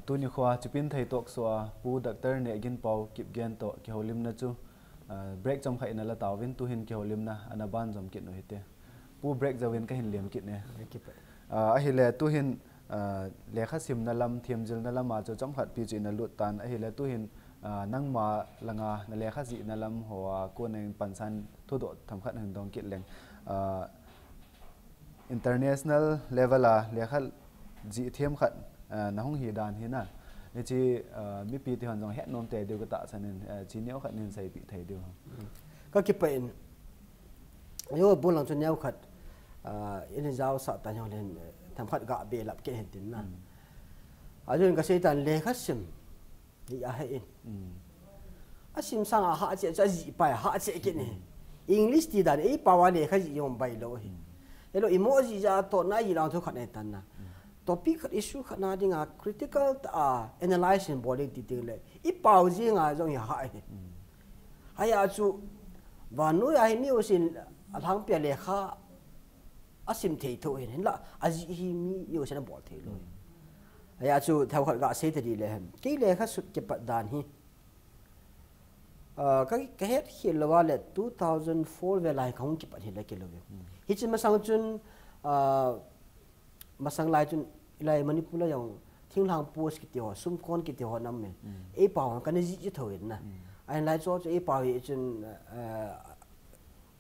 Tuni khua chipin thei tok sua Pu Doctor Nehginpau Kipgen to kihoulimna chu, ah, break chom khat ina la tauvin tuhin kihoulimna ana ban jom kit nu hite. Pu, break jovin ka hin liam kit ne. Break kit. Ah, ahile tuhin, ah, lekha simna lam, thiamjilna lam a chu chom khat pi chu ina lut tan. Ahile tuhin, ah, nangma langa na lekha jihna lam hoa kona in pansan thudoh themkhat hin dong kit leng. Ah, international level a lekha jih thiam khat, ah, na hung hi dan hi na. Hichi, ah, mipi ti hon jong het nom te diu ka tahsan in, ah, chi neo khat nin seipi thei diu. Ka kipah in. Yo, bulang chu neo khat, ah, in jao sa ta jong len, eh, themkhat ga be lap ke hen tin na. Mm. Ajun ka sei tan lekha sim. Ni a he in. Mm. A sim sang a ha che, cha ji pa ha che ke ni. Mm. English ti dan ei pau a lekha ji jong bai lo hi. Mm. Elo emoji ja to na ji lang thu khat ne tan na. Mm. Topic khat, issue khat na dinga critical ta analyze in bol ding ti ting le. I pau ji nga jong hi ha hi. Mm. Haya chu vannoi a hi mi usin a lhang pia lekha a sim thei tho hin, hinla a ji hi mi usin a bol thei lo. Mm. Haya chu thau khat ga sei ta di le hen. Kei lekha sut kipat dan hi. Ah, ka, ka het khel lo a le two thousand four ve lai ka hung kipat hi le ke lo ve. Mm. Hichi masang chun, ah, masang lai chun ilai Manipur la jong Thinglhang Post kiti ho, Sumkon kiti ho nam me. Mm. Ei pau kan ji ji tho in na. Mm. Ahin lai cho cho ei pau hi chun, ah,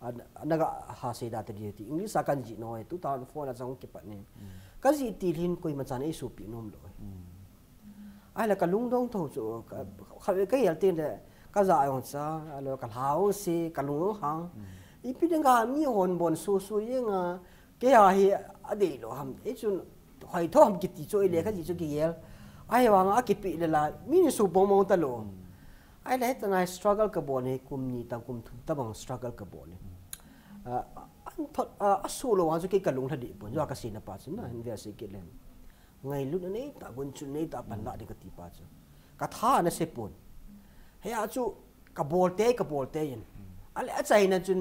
An, anaga ha sei da te di ti English a kan ji no, two thousand four na chang kipat ni. Mm. Ka ji ti lhin koima chan ei supi nom lo. Mm. Ai la ka lungdong tho chu, ka, kha ve ka yel tin de, ka ja yong cha, alo ka hlau si, ka lung hang. Mm. Ipi ding ka mi hon bon su su yeng a, ke a hi a dei lo ham. Ei chun hoi tho ham kiti chu ei le ka ji chu ki yel. Ai wang a kipi le la, mi ni su bong bong ta lo. Mm. Ai le ta ngai struggle ka bol ni kum ni ta kum thum ta bang struggle ka bol ni. Ah, an thot, ah, a su lo wan chu ke ka lung hla di pon, jo ka si na pa chu na, hin ve se ke len. Ngai lu na nei ta gun chu nei ta pan la di ka ti pa chu. Ka tha na se pon. He a chu ka bol te, ka bol te yin. Ale a chai na chun.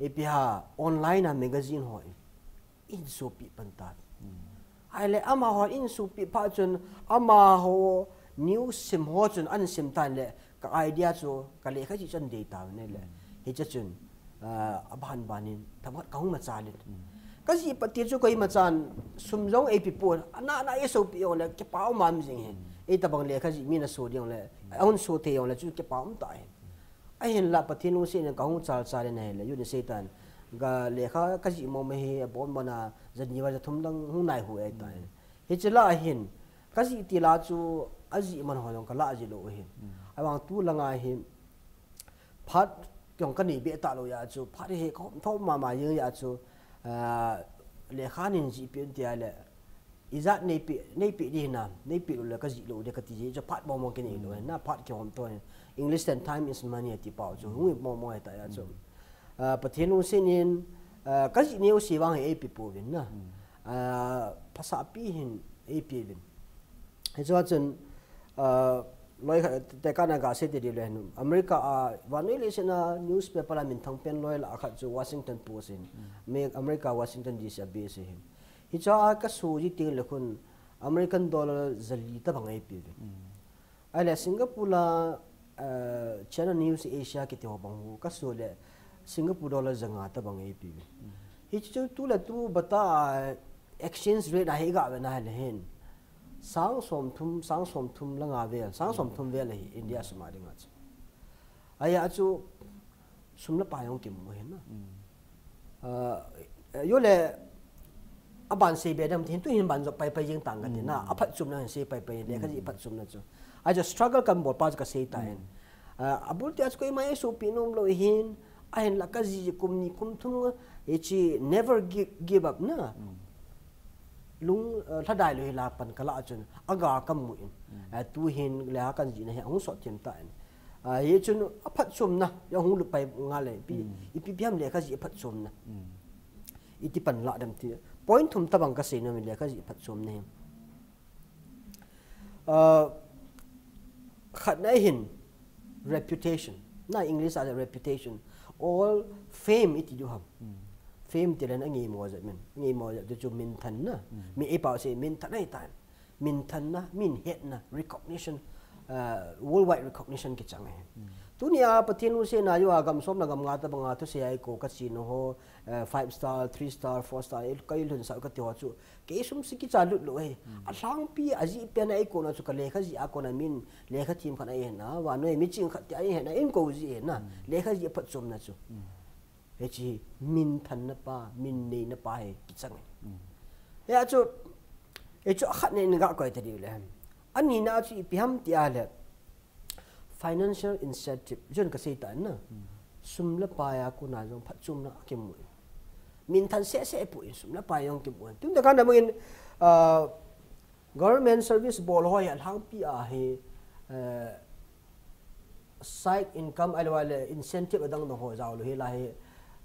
Ipi ha online a magazine ho in. In so pi pan ta. Mm. Ai le ama ho in su pi pha chun ama ho news sim ho chun an sim tan le ka idea chu ka le kha chi chan dei ta ne le. Hi cha chun a ban ban in thamat ka hung ma cha le. Ka ji pa ti chu ko i ma chan sum jong ei pi pu ana na e so pi yong le ke pau mam jing he. Ei ta bang le kha ji mi na so ding le. A hun so the yong le chu ke pau ta he. A hin la Pathian lungsiat in ka hung chal chal in a hin le, yu ni Satan. Ga lekha ka ji mo me hi a bon mana, za ni wa za thum dang hung nai hu e ta. Hi chi la a hin, ka ji ti la chu, a ji man ho jong ka la ji lo hin. A wang tu la nga hin, phat kyong ka ni be ta lo ya chu, phat hi ko tho ma ma yin ya chu, ah, lekha nin ji pi ti a le, Ijat nei pi, nei pi di na, nei pi lo le ka ji lo de ka ti ji, cho phat mong mong ki nei lo na, phat ki hom to. English ten time is money ti pau cho, hui mong mong ta ya cho. Ah, Pathian lungsiat in, ah, ka ji neu si wang he ei pi pu vin na. Ah, phasa pi hin ei pi vin. He cho chun, ah, loi kha, te ka na ga se te di le nu. America a, van le se na newspaper la min thang pen loi la khat chu Washington Post in. Me America Washington D C a base hin. Hi cha ka su ji ting le khun American dollar za li ta bang ei pi. Ai le Singapore la, eh, Channel News Asia ki te ho bang hu ka su le Singapore dollar za nga ta bang ei pi. Hi chu tu le tu bata exchange rate a hi ga ve na le hin. Sang som thum, sang som thum la nga ve, sang som thum ve le hi India suma ding a chu. Ai a chu sum la pa yong ki mu hin na. Ah, yo le a ban sei be dam thin tu hin ban jo pai pai jing tang ka ti na. A phat chum na hin sei pai pai le ka ji phat chum na chu. A jo struggle kan bol pa ka sei ta hin. Ah, a bul ti a chu ko i mai su pi nom lo hin. A hin la ka ji kum ni kum thum e chi never give, give up na. Lung, ah, hla dai lo hi la pan ka la chun. A ga ka mu in. Ah, tu hin le ha kan ji na hi hung sot thiam ta in. Ah, hi chun a phat chum na, ya hung lu pai nga le, pi, i pi piam le kha ji phat chum na. I ti pan la dam ti. Point thum ta bang ka sei na mi le kha ji phat chum na hi. Ah, khat na hin reputation. Na English a reputation. All fame i ti du ham. Pem ti len a ngi mo zet min. A ngi mo zet tu chu min than na. Mi e pau se min than ai tan. Min than na, min het na, recognition, uh, worldwide recognition ki chang e. Tuni a Pathian lu se na yo a gam som na gam nga ta banga tu se ai ko ka chi no ho, uh, five star, three star, four star, il kai lun sa ka ti ho chu. Ke sum si ki cha lut lo e. A lang pi a ji pe na ai ko na chu ka lekha ji a ko na min, lekha thim khan ai na, wa no e mi ching khat ti ai na, in ko ji na, lekha ji phat chom na chu. He chi min than na pa, min nei na pa he ki chang e. He a chu, he chu a khat ne ni ga koi ta di le. A ni na chu i pi ham ti a le. Financial incentive, jon ka sei ta na. Sum la pa ya ku na jong phat chum na ki mu. Min than se se pu in sum la pa yong ki mu. Tum da ka na mu in, uh, government service bol ho ya lang pi a he, uh, side income ai lo le incentive adang no ho jao lo he la he,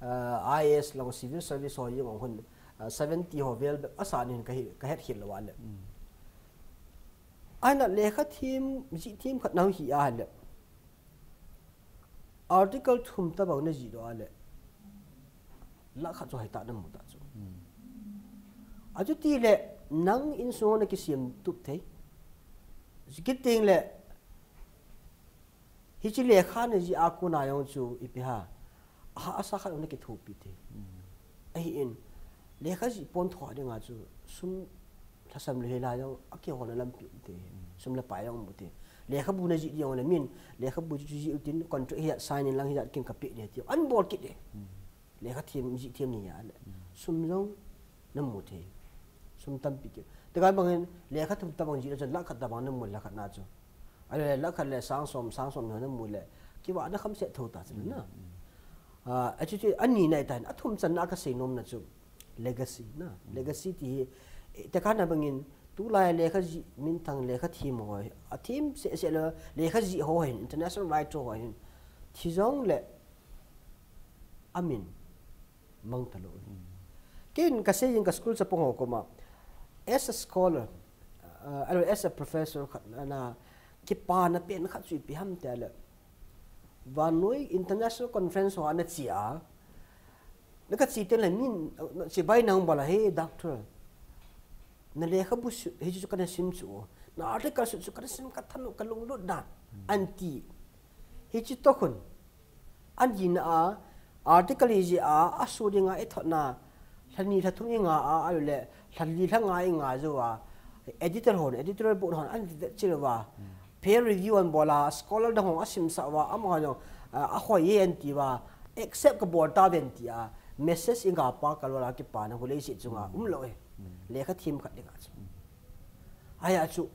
uh, I A S long civil service ho yong hon, uh, seventy ho vel a sa nin ka he, ka het hil lo wa le. Ai na lekha thim, ji thim khat nau hi a le. Article thum ta bang na ji do a le. La khat chu hai ta na mu ta chu. A chu ti le nang in so na ki siam tup thei. Ji ki ting le hi chi lekha na ji a ku na yong chu i pi ha. A, a sa khat na ki thu pi thei. A hi in, lekha ji pon tho de nga chu sum thasam le la yong a ki ho na lam pi te. Sum la pa yong mu te. Lekha bu na ji yong na min, lekha bu ji ji u tin contract hi ya sign in lang hi ya kin ka pi de ti. An bol ki de. Lekha thim ji thim ni ya le. Sum jong na mu te. Sum tam pi ki. Te ka bang in lekha thum ta bang ji la chan la khat ta bang na mu la khat na chu. A le la khat le sang som, sang som na mu le. Ki wa na kham se tho ta chu na. A, a chu chu a ni nai ta, a thum chan na ka sei nom na chu. Legacy na. Legacy ti hi, e, te ka na bang in, tu lai lekha ji min thang lekha thim ho. A thim se se le lekha ji ho hin, international writer ho hin. Thi jong le a min mang ta lo. Ken ka sei in ka school cha pong ho ko ma. As a scholar, uh, as a professor khat na, na ki pa na pen khat chu i pi ham te le. Vanlui International Conference ho na chi a. Na ka chi ten la min, chi bai nang bala, "Hey, doctor, na lekhabu su, hi chu ka na sim chu. Na article su chu ka na sim ka thanu ka lunglut dan." An ti. Hi chi to khun. An hi na a, article hi ji a, a su ding a i thot na, lhani lhathum i nga a, a le, lhali lhanga i nga zo a, editor hon, editorial board hon, an ti chil wa. Peer review an bola, scholar da hon, a sim sa wa, am hon, a, a hoi ye an ti wa, accept ka bol ta ven ti a, message i nga pa ka lo la ki pa na hu le si chunga, um lo e. Lekha thim khat ding a chu. Aya chu,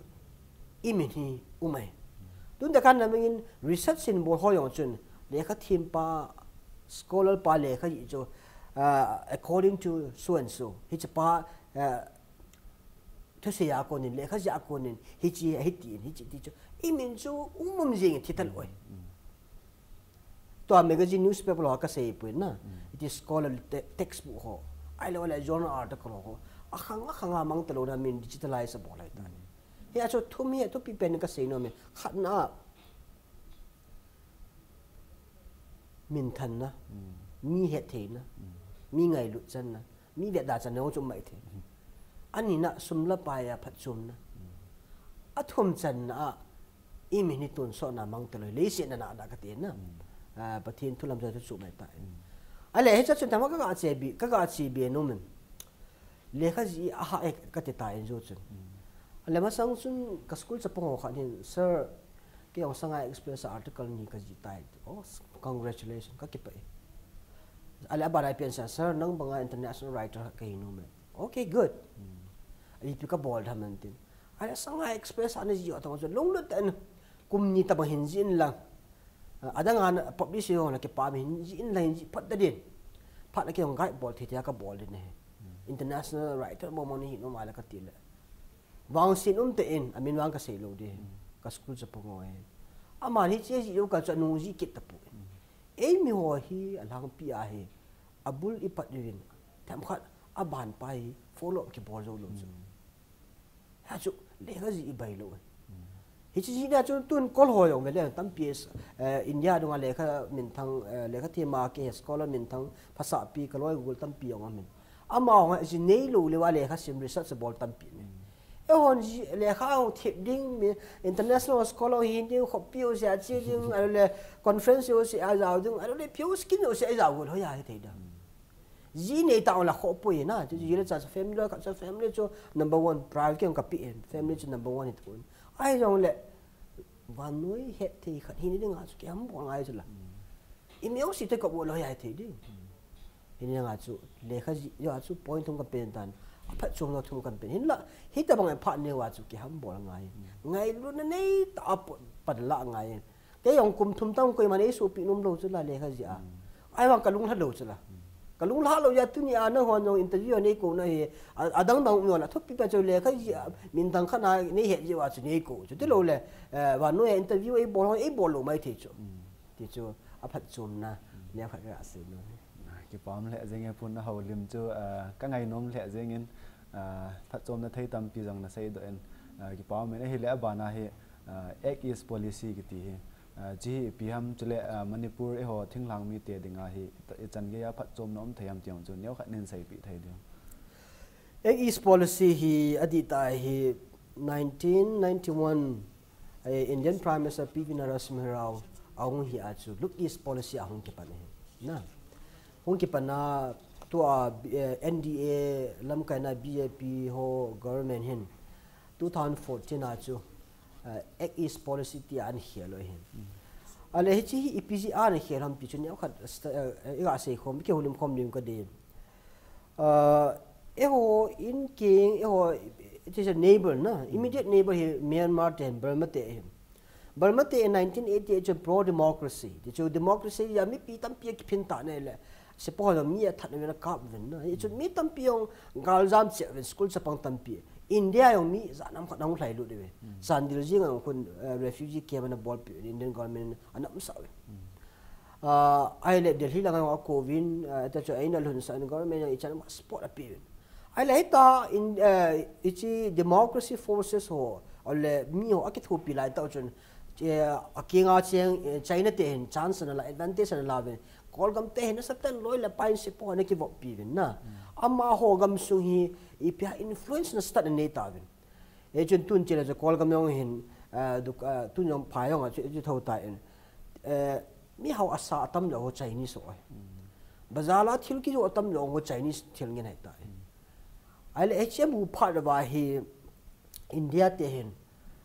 i min hi, um ai. Tun da kan na mingin research in bol ho yong chun, lekha thim pa, scholar pa lekha yi chu, uh, according to so and so, hi chu pa, uh, thu se ya konin, lekha ya konin, hi chi, hi ti, hi chi ti chu. I min chu, um um jing thi tal oi. Tua magazine newspaper lo ka sei pui na. It is scholarly te-, textbook ho. Ai lo le journal article ho. A khang, a khang a mang ta lo na min digitalize a bol lai ta. Hi a chu thum hi a thupi pen ka sei no me. Khat na min than na. Mi het thei na. Mi ngai lut chan na. Mi vet da chan na chu mai thei. Ani na sum la pa ya phat chum na. A thum chan na a i min hi tun so na mang ta lo. Lei se na na da ka te na. Ah, Pathian thu lam sa chu chu mai ta. A le hi cha chun tama ka ga che bi, ka ga chi bi no min. Lekha ji a ha e ka te ta in zo chun. A le ma sang chun ka school cha pong ho kha nin, "Sir, ke ong Sangai Express article ni ka ji tai." "Oh, congratulations," ka ki pa e. A le a ba rai pian sa, "Sir, nang banga international writer ka hi no me." "Okay, good." A li pi ka bol dha man tin. A le Sangai Express a na ji o ta chu long lut an kum ni ta ba hin ji in la. A dang an publish yo na ki pa mi hin ji in la hin ji phat da din. Phat na ki ong gai bol thi ti a ka bol din he. International writer mo mo ni hi no ma la ka ti le. Wang sin um te in, a min wang ka sei lo di. Ka school cha pong ho e. A man hi che ji yo ka cha nu ji kit ta pu. Ei mi ho hi a lang pi a hi. A bul i pat rin. Tham khat a ban pa hi follow up ki bol zo lo chu. Ha chu lekha ji i bai lo. Hichi jina chu tun kol ho jong vele tampi, eh, India dunga lekha minthang, eh, lekha thema ke scholar minthang phasapi kaloi gul tampi jong amin. Ama hong a ji nei lo le wa lekha sim research bol tampi ne. E hon ji lekha ho thip ding mi international scholar hi ding khopi ho se a chi ding a le conference ho se a jao ding a le pio skin ho se a jao gul ho ya hi thei da. Ji nei ta la kho poi na, chu ji le cha family ka cha family chu number one, private ke ka pi en, family chu number one hi thun. Ai jong le, vannoi het thei khat hi ni ding a chu ke ham bol ngai chu la. I mi o si te ka bol lo ya thei ding. Hi ni nga chu, lekha ji, yo chu point thum ka pen tan. A phat chung lo thum ka pen. Hin la, hi ta bang a phat ne wa chu ke ham bol ngai. Ngai lu na nei ta a pot pat la ngai. Te jong kum thum tang koi ma nei su pi num lo chu la lekha ji a. Ai wang ka lung hla lo chu la. Ka lung hla lo ya tu ni a na hon jong interview nei ko na hi. A, a dang dang yo la thupi pa chu lekha ji a. Min dang kha na nei het ji wa chu nei ko. Chu ti lo le, eh, vannoi a interview ei bol, ei bol lo mai thei chu. Ti chu a phat chum na. Neo khat ka se lo. Kipam le jeng e pun na ho lim chu, eh, ka ngai nom le jeng in, eh, phat chum na thei tampi jong na sei do en, eh, kipam e na hi le a bana hi, eh, Act East Policy kiti hi. Eh, chi hi ipi ham chule, eh, Manipur eiho thinglhang mite dinga hi, i chan gei a phat chum na um thei ham ti jong chu neo khat nin sei pi thei diu. Act East Policy hi a di ta hi nineteen ninety-one, eh, Indian Prime Minister P V Narasimha Rao a hung hi a chu Look East Policy a hung kipan hi. Na. Hung kipan a tu a, eh, N D A lamkai na B J P ho government hin two thousand fourteen a chu, eh, Act East Policy ti an hial lo hin. Ale hi chi hi ipi ji an hial ham pi chu neo khat sta-, eh, i ga sei khom, ke hulim khom lim ka de. Uh, eiho in king, eiho, it is a neighbor na, immediate neighbor hi Myanmar te, Burma te hi. Burma te in nineteen eighty-eight chu pro democracy. Ti chu democracy ya mi pi tampi ki phin ta ne le. Se po lo mi a that ne kap ven na. Ti chu mi tampi jong gal jam che ven school chapang tampi. India jong mi za nam khat nang lai lu de ve. Chandel jing ang kun, uh, refugee camp na bol pi Indian government anam sa ve. Ah, ai le Delhi langa a kovin, ah, ta chu aina lhun san government yang i chan ma support a pi. Ai le hita in, eh, ichi democracy forces ho, ole mi ho akithupi lai tau chun, eh, akinga cheng, eh, China te hin chance na la, advantage na la vin. Kolgam te hin satan loi le pain se po na ki vok pi vin na. Ama ho gam sung hi, ipia influence na stat ne ta vin. E chun tun chile jo Kolgam yong hin, eh, duk, eh, tun yong pha yong a chu, chu thau ta in. Eh, mi hau asa atam lo ho Chinese ho. Bazar la thil ki jo atam lo ho Chinese thil ngin hai ta in. Ai le H M U phat va hi India te hin.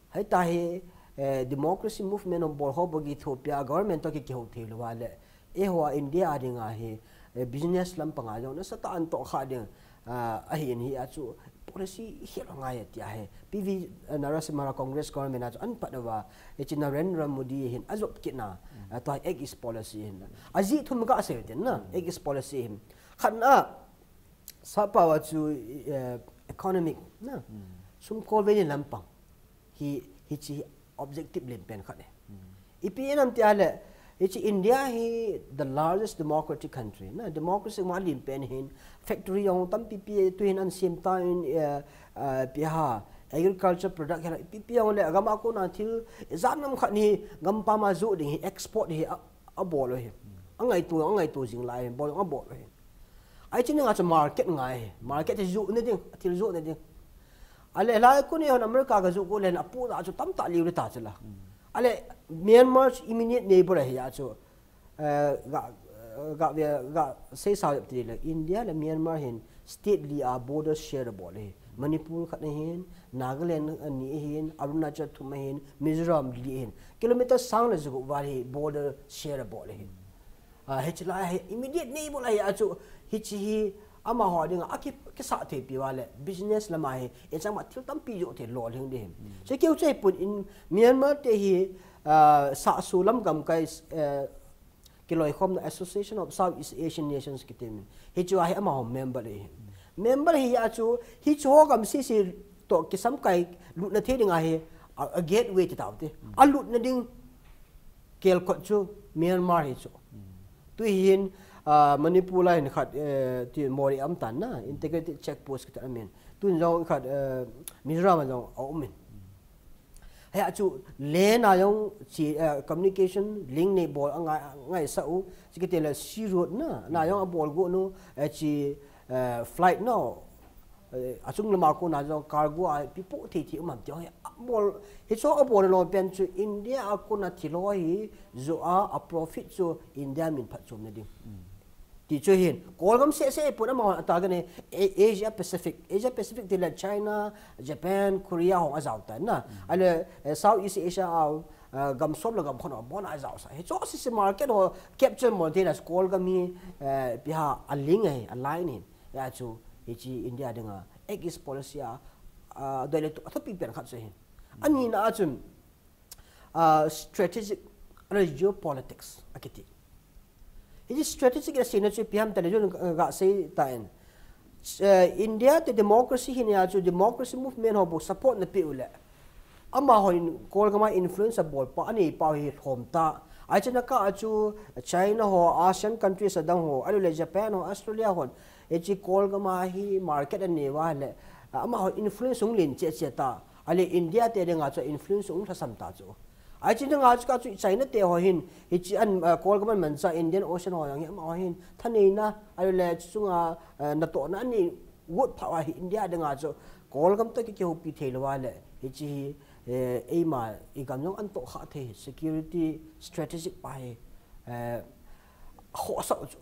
Hai ta hi, eh, democracy movement on bol ho bo ki thupia government to ki ki ho thei lo va le. E ho India a ding a hi, eh, business lam panga jong na sata an to kha ding, ah, ahi in hi a chu policy hi lo ngai tia hi. P V Narasimha Congress government a chu an pat va, e chi Narendra Modi hin a jop kit na, ah, to Act East policy hin. A ji thum ka se tin na, Act East policy hin. Khan a, sa pa wa chu, eh, economic na. Sum ko ve ni lam pang. Hi, hi chi objective len pen khat e. Ipi enam tia le, hi chi India hi the largest democratic country. Na democracy ma len pen hin factory yong tam pi pi tu hin an sim ta in, eh, eh, pi ha agriculture product hela pi pi yong le agam a ko na thil zan nam khat ni gam pa ma zu ding hi export hi a, a bol hi. A ngai tu, a ngai tu jing lai bol a bol hi. Ai chi nga chu market ngai hi. Market hi zu ne ding, thil zu ne ding. Ale lai ku ni hon America ka zu ku len apu da chu tam ta liu le ta chu la. Ale Myanmar chu immediate neighbor hi ya chu. Eh, ga, ga ve, ga sei sa ti le India le Myanmar hin state li a border share bol hi. Manipur khat na hin, Nagaland ni hin, Arunachal thum hin, Mizoram li hin. Kilometer sang le zu ku va hi border share bol hi. Ah, hi chi lai hi immediate neighbor lai a chu hi chi hi ama ho ding a ki, ki sa thei pi wa le business lama hi e chang ma thil tam pi jo thei lo ling de. Che keu che pun in Myanmar te hi, ah, sa su lam gam kai, eh, ki loi khom na Association of Southeast Asian Nations ki te min. Hi chu a hi ama ho member hi. Member hi a chu hi chu ho gam si si to ki sam kai lu na thei ding a hi a, a gateway ti tau te. A lu na ding kel kot chu Myanmar hi chu. Tu hin, Ah, Manipur lai ni khat, eh, ti Moreh am tan na, integrated check post kita amin. Tun jong khat, eh, Mizoram jong a umin. Hei a chu le na jong chi, eh, communication link nei bol a ngai, ngai sa u, chi kiti le sea road na, na jong a bol go no, eh, chi, eh, flight no, eh, a chung lama ko na jong cargo a pipo thei thei um ham ti hei a bol, hi cho a bol lo pen chu India a ko na thi lo hi, zo a, a profit chu India min phat chom na ding. Ti chu hin, Kawlgam se se pun ama ta gane, A-, Asia Pacific, Asia Pacific ti le China, Japan, Korea hong a zau ta na. Ale, eh, Southeast Asia a, eh, gam som le gam khon a bon a zau sa. Hi cho si si market ho capture mo te na Kawlgam hi, eh, pi ha a ling hi, a line hi. Ya chu, hi chi India dinga, Act East policy a, a, doi le tu, a thu pi pen khat se hin. Ani na a chun, ah, strategic, ana geopolitics, a kiti. Hi strategic a sina chu pi ham ta le jun, eh, ga sei ta en. Eh, India te democracy hi ni a chu democracy movement ho bu support na pi u le. Ama ho in Kawlgam a influence a bol pa, ani pa hi thom ta. Ai chana ka a chu China ho, Asian countries a dang ho, alu le Japan ho, Australia ho. Hi chi Kawlgam a hi market a ni wa le. Ama ho influence ung lin che che ta. Ale India te dinga chu influence ung thasam ta chu. Ai chi dinga chu ka chu China te ho hin, hi chi an, ah, Kawlgam an man cha Indian Ocean ho yang hi ama ho hin, thanei na, alu le chunga, eh, na to na ni wot pha wa hi India dinga chu Kawlgam to ki ki ho pi thei lo wa le. Hi chi hi, eh, eima i gam jong an to kha thei security strategic pa hi, eh, ho sa chu.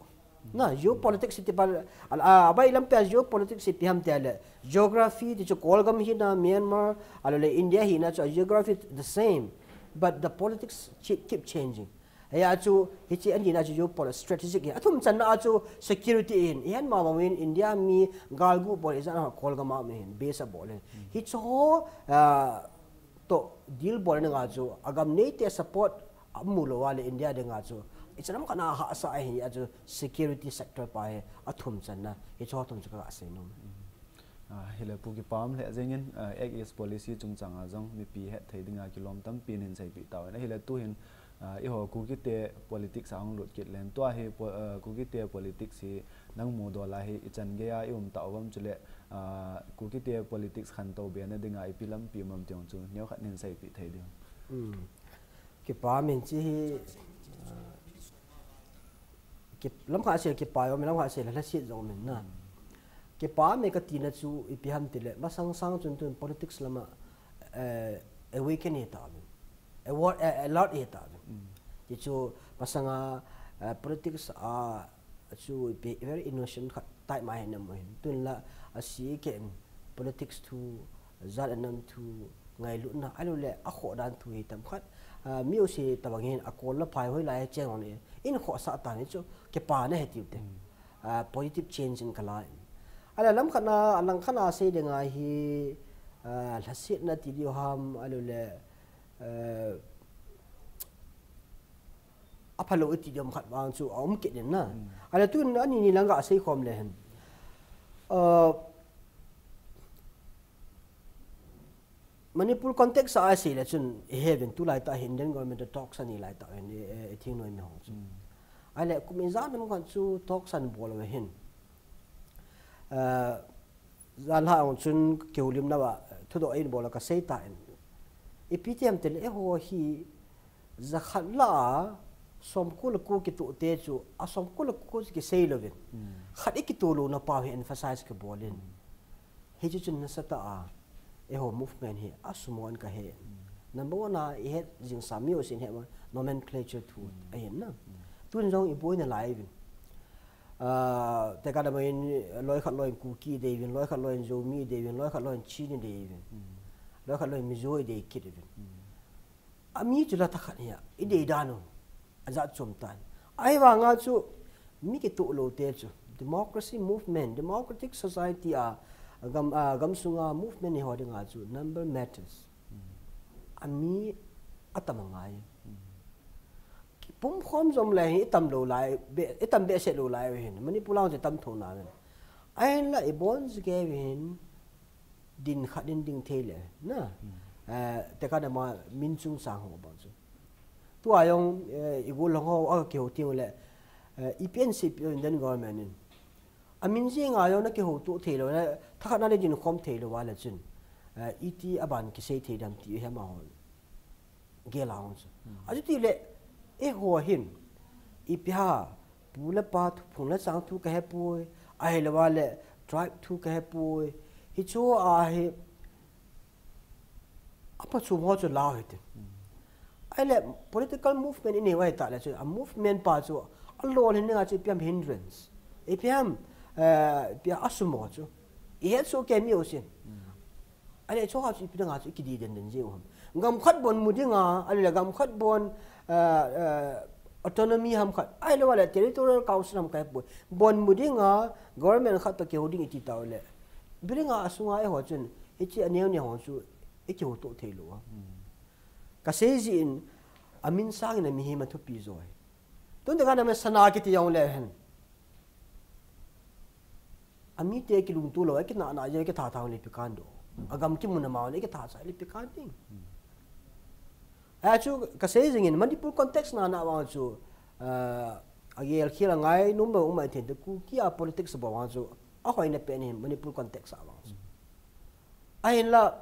Na, geopolitics ti pa, al-, a, a bai lam pe geopolitics ti ham te le. Geography ti chu Kawlgam hi na, Myanmar, alu le India hi na chu geography the same. But the politics keep, keep changing. Hei a chu, hi chi an hi na chu geopolitics strategic hi. A thum chan na a chu security hin. Hi an ma ma win India mi gal gu bol i zan a Kawlgam a mi hin. Base a bol hin. Hi chu ho, ah, to deal bol na nga chu, a gam nei te support a mu lo wa le India dinga chu. I chanam kana ha sa hi a chu security sector pa hi a thum chan na. Hi chu ho thum chu ka sei nom. Ah, hi le pu ki pam le jeng in, ah, Act East policy chung chang a jong mi pi het thei dinga ki lom tam pi nin sei pi ta wa. Hi le tu hin Ah, eiho Kukite politics a hung lut kit len. Tua hi po-, ah, Kukite politics hi nang mudola hi ichan geiya i um ta uvam chule, ah, Kukite politics khantou bena dinga ipi lampi um am ti chu neokhat nin seipeh thei diu. Mm. Kipa min chi hi, ah, ki, lamkhat seh kipa om, lamkhat seh lhasit jong min na. Kipa me katina chu ipi ham tile, masang sang chun tun politics lama, eh, awaken hi ta min. Aware, eh, alert hi ta min. Ti chu masanga, eh, politics a chu ipi very innocent khat tai ma hin mo hin. Tun la a si ken politics thu zat anam thu ngailutna, alu le a khoh dan thu hi tam khat. Ah, mi u si tabang hin a kol la phai hoi lai cheng on in khoh sa ta ni chu kipa na he tiu te. Ah, positive change in kala in. Ala lam khat na, alang khat na sei de ngai hi, ah, lhasit na ti diu ham, alu le, eh, a phalo i ti diam khat vang chu a um kit in na. Ala tun ani ni langa sei khom le hen. Ah, Manipur context a sei le chun i he vin tu lai ta hin Indian government talks ani lai ta hin, eh, eh, thing noi mi hong chu. Ai le kum in zan nam khan chu talks an bol ve hin. Ah, zan ha ong chun keulim na ba, thudoh in bol ka sei ta in. Ipi ti ham tile eiho hi zakhat la a, somko le ko kitoh te chu, a somko le ko chu kisei lovin. Khat i kitoh louna pa hi emphasize ka bol in. Hichu chun nasatah a, eiho movement hi a sumon ka he. Number one a, i het jing sa mi u sin he mo, nomenclature thu, a hin na. Tun jong i boina lai vin. Ah, te ka da mo in, loi khat loi Kuki de vin, loi khat loi Zomi de vin, loi khat loi Chin de vin. Loi khat loi Mizo de kit vin. A mi chu la ta khat hi a, i dei dan u, a zat chom ta. Ai vanga chu, mi kitoh lo te chu, democracy movement, democratic society a, a gam, a gam sunga movement hi ho dinga chu, number matters. A mi a tam a ngai. Pum khom zom le hi i tam lo lai, be, i tam be se lo lai hin. Manipur lang chu tam tho na hin. Ai la i bon zike hin, din khat din ding thei le, na. Eh, te ka da ma min chung sang ho bang chu. Tua jong, eh, i gol long ho a kiho ting le, eh, i pian si pian den government in. A min ji nga jong na kiho tu thei lo, na thakhat na le din khom thei lo wa le chun. Eh, iti aban kisei thei dam ti hem a hon. Gel a hon chu. A chu ti le, e ho hin. I pi ha, pu le pa thu, phung le chang thu ka he poi. A he le wa le, tribe thu ka he poi. Hi chu a he, a pa chu mo chu la he te. Ai le political movement i nei wai ta le chu, a movement pa chu a lo le ni nga chu piam hindrance. I piam, eh, pia a su mo chu. I het su ke mi o sin. Ai le chu ha chu i pi nga chu i ki di den den je u ham. Gam khat bon mu di nga, ai le gam khat bon, eh, eh, autonomy ham khat. Ai le wa le territorial council ham kai bon. Bon mu di nga, government khat to ke ho ding i ti ta le. Bi nga a su nga e ho chun, i chi a neu ne ho chu, i ki ho to thei lo. Ka sei ji in, a min sang in a mi hi ma thu pi zo. Tun de ka na me sana ki ti jong le hen. A mi te ki lung tu lo, ki na na je ki tha tha le pi kan do. A gam ki mun a ma le ki tha sa le pi kan ding. A chu ka sei jing in Manipur context na na wa chu, ah, a gel khil a ngai num ba u mai then te Kuki a politics ba wa chu. A hoi na pe ni Manipur context a wa chu. A hin la,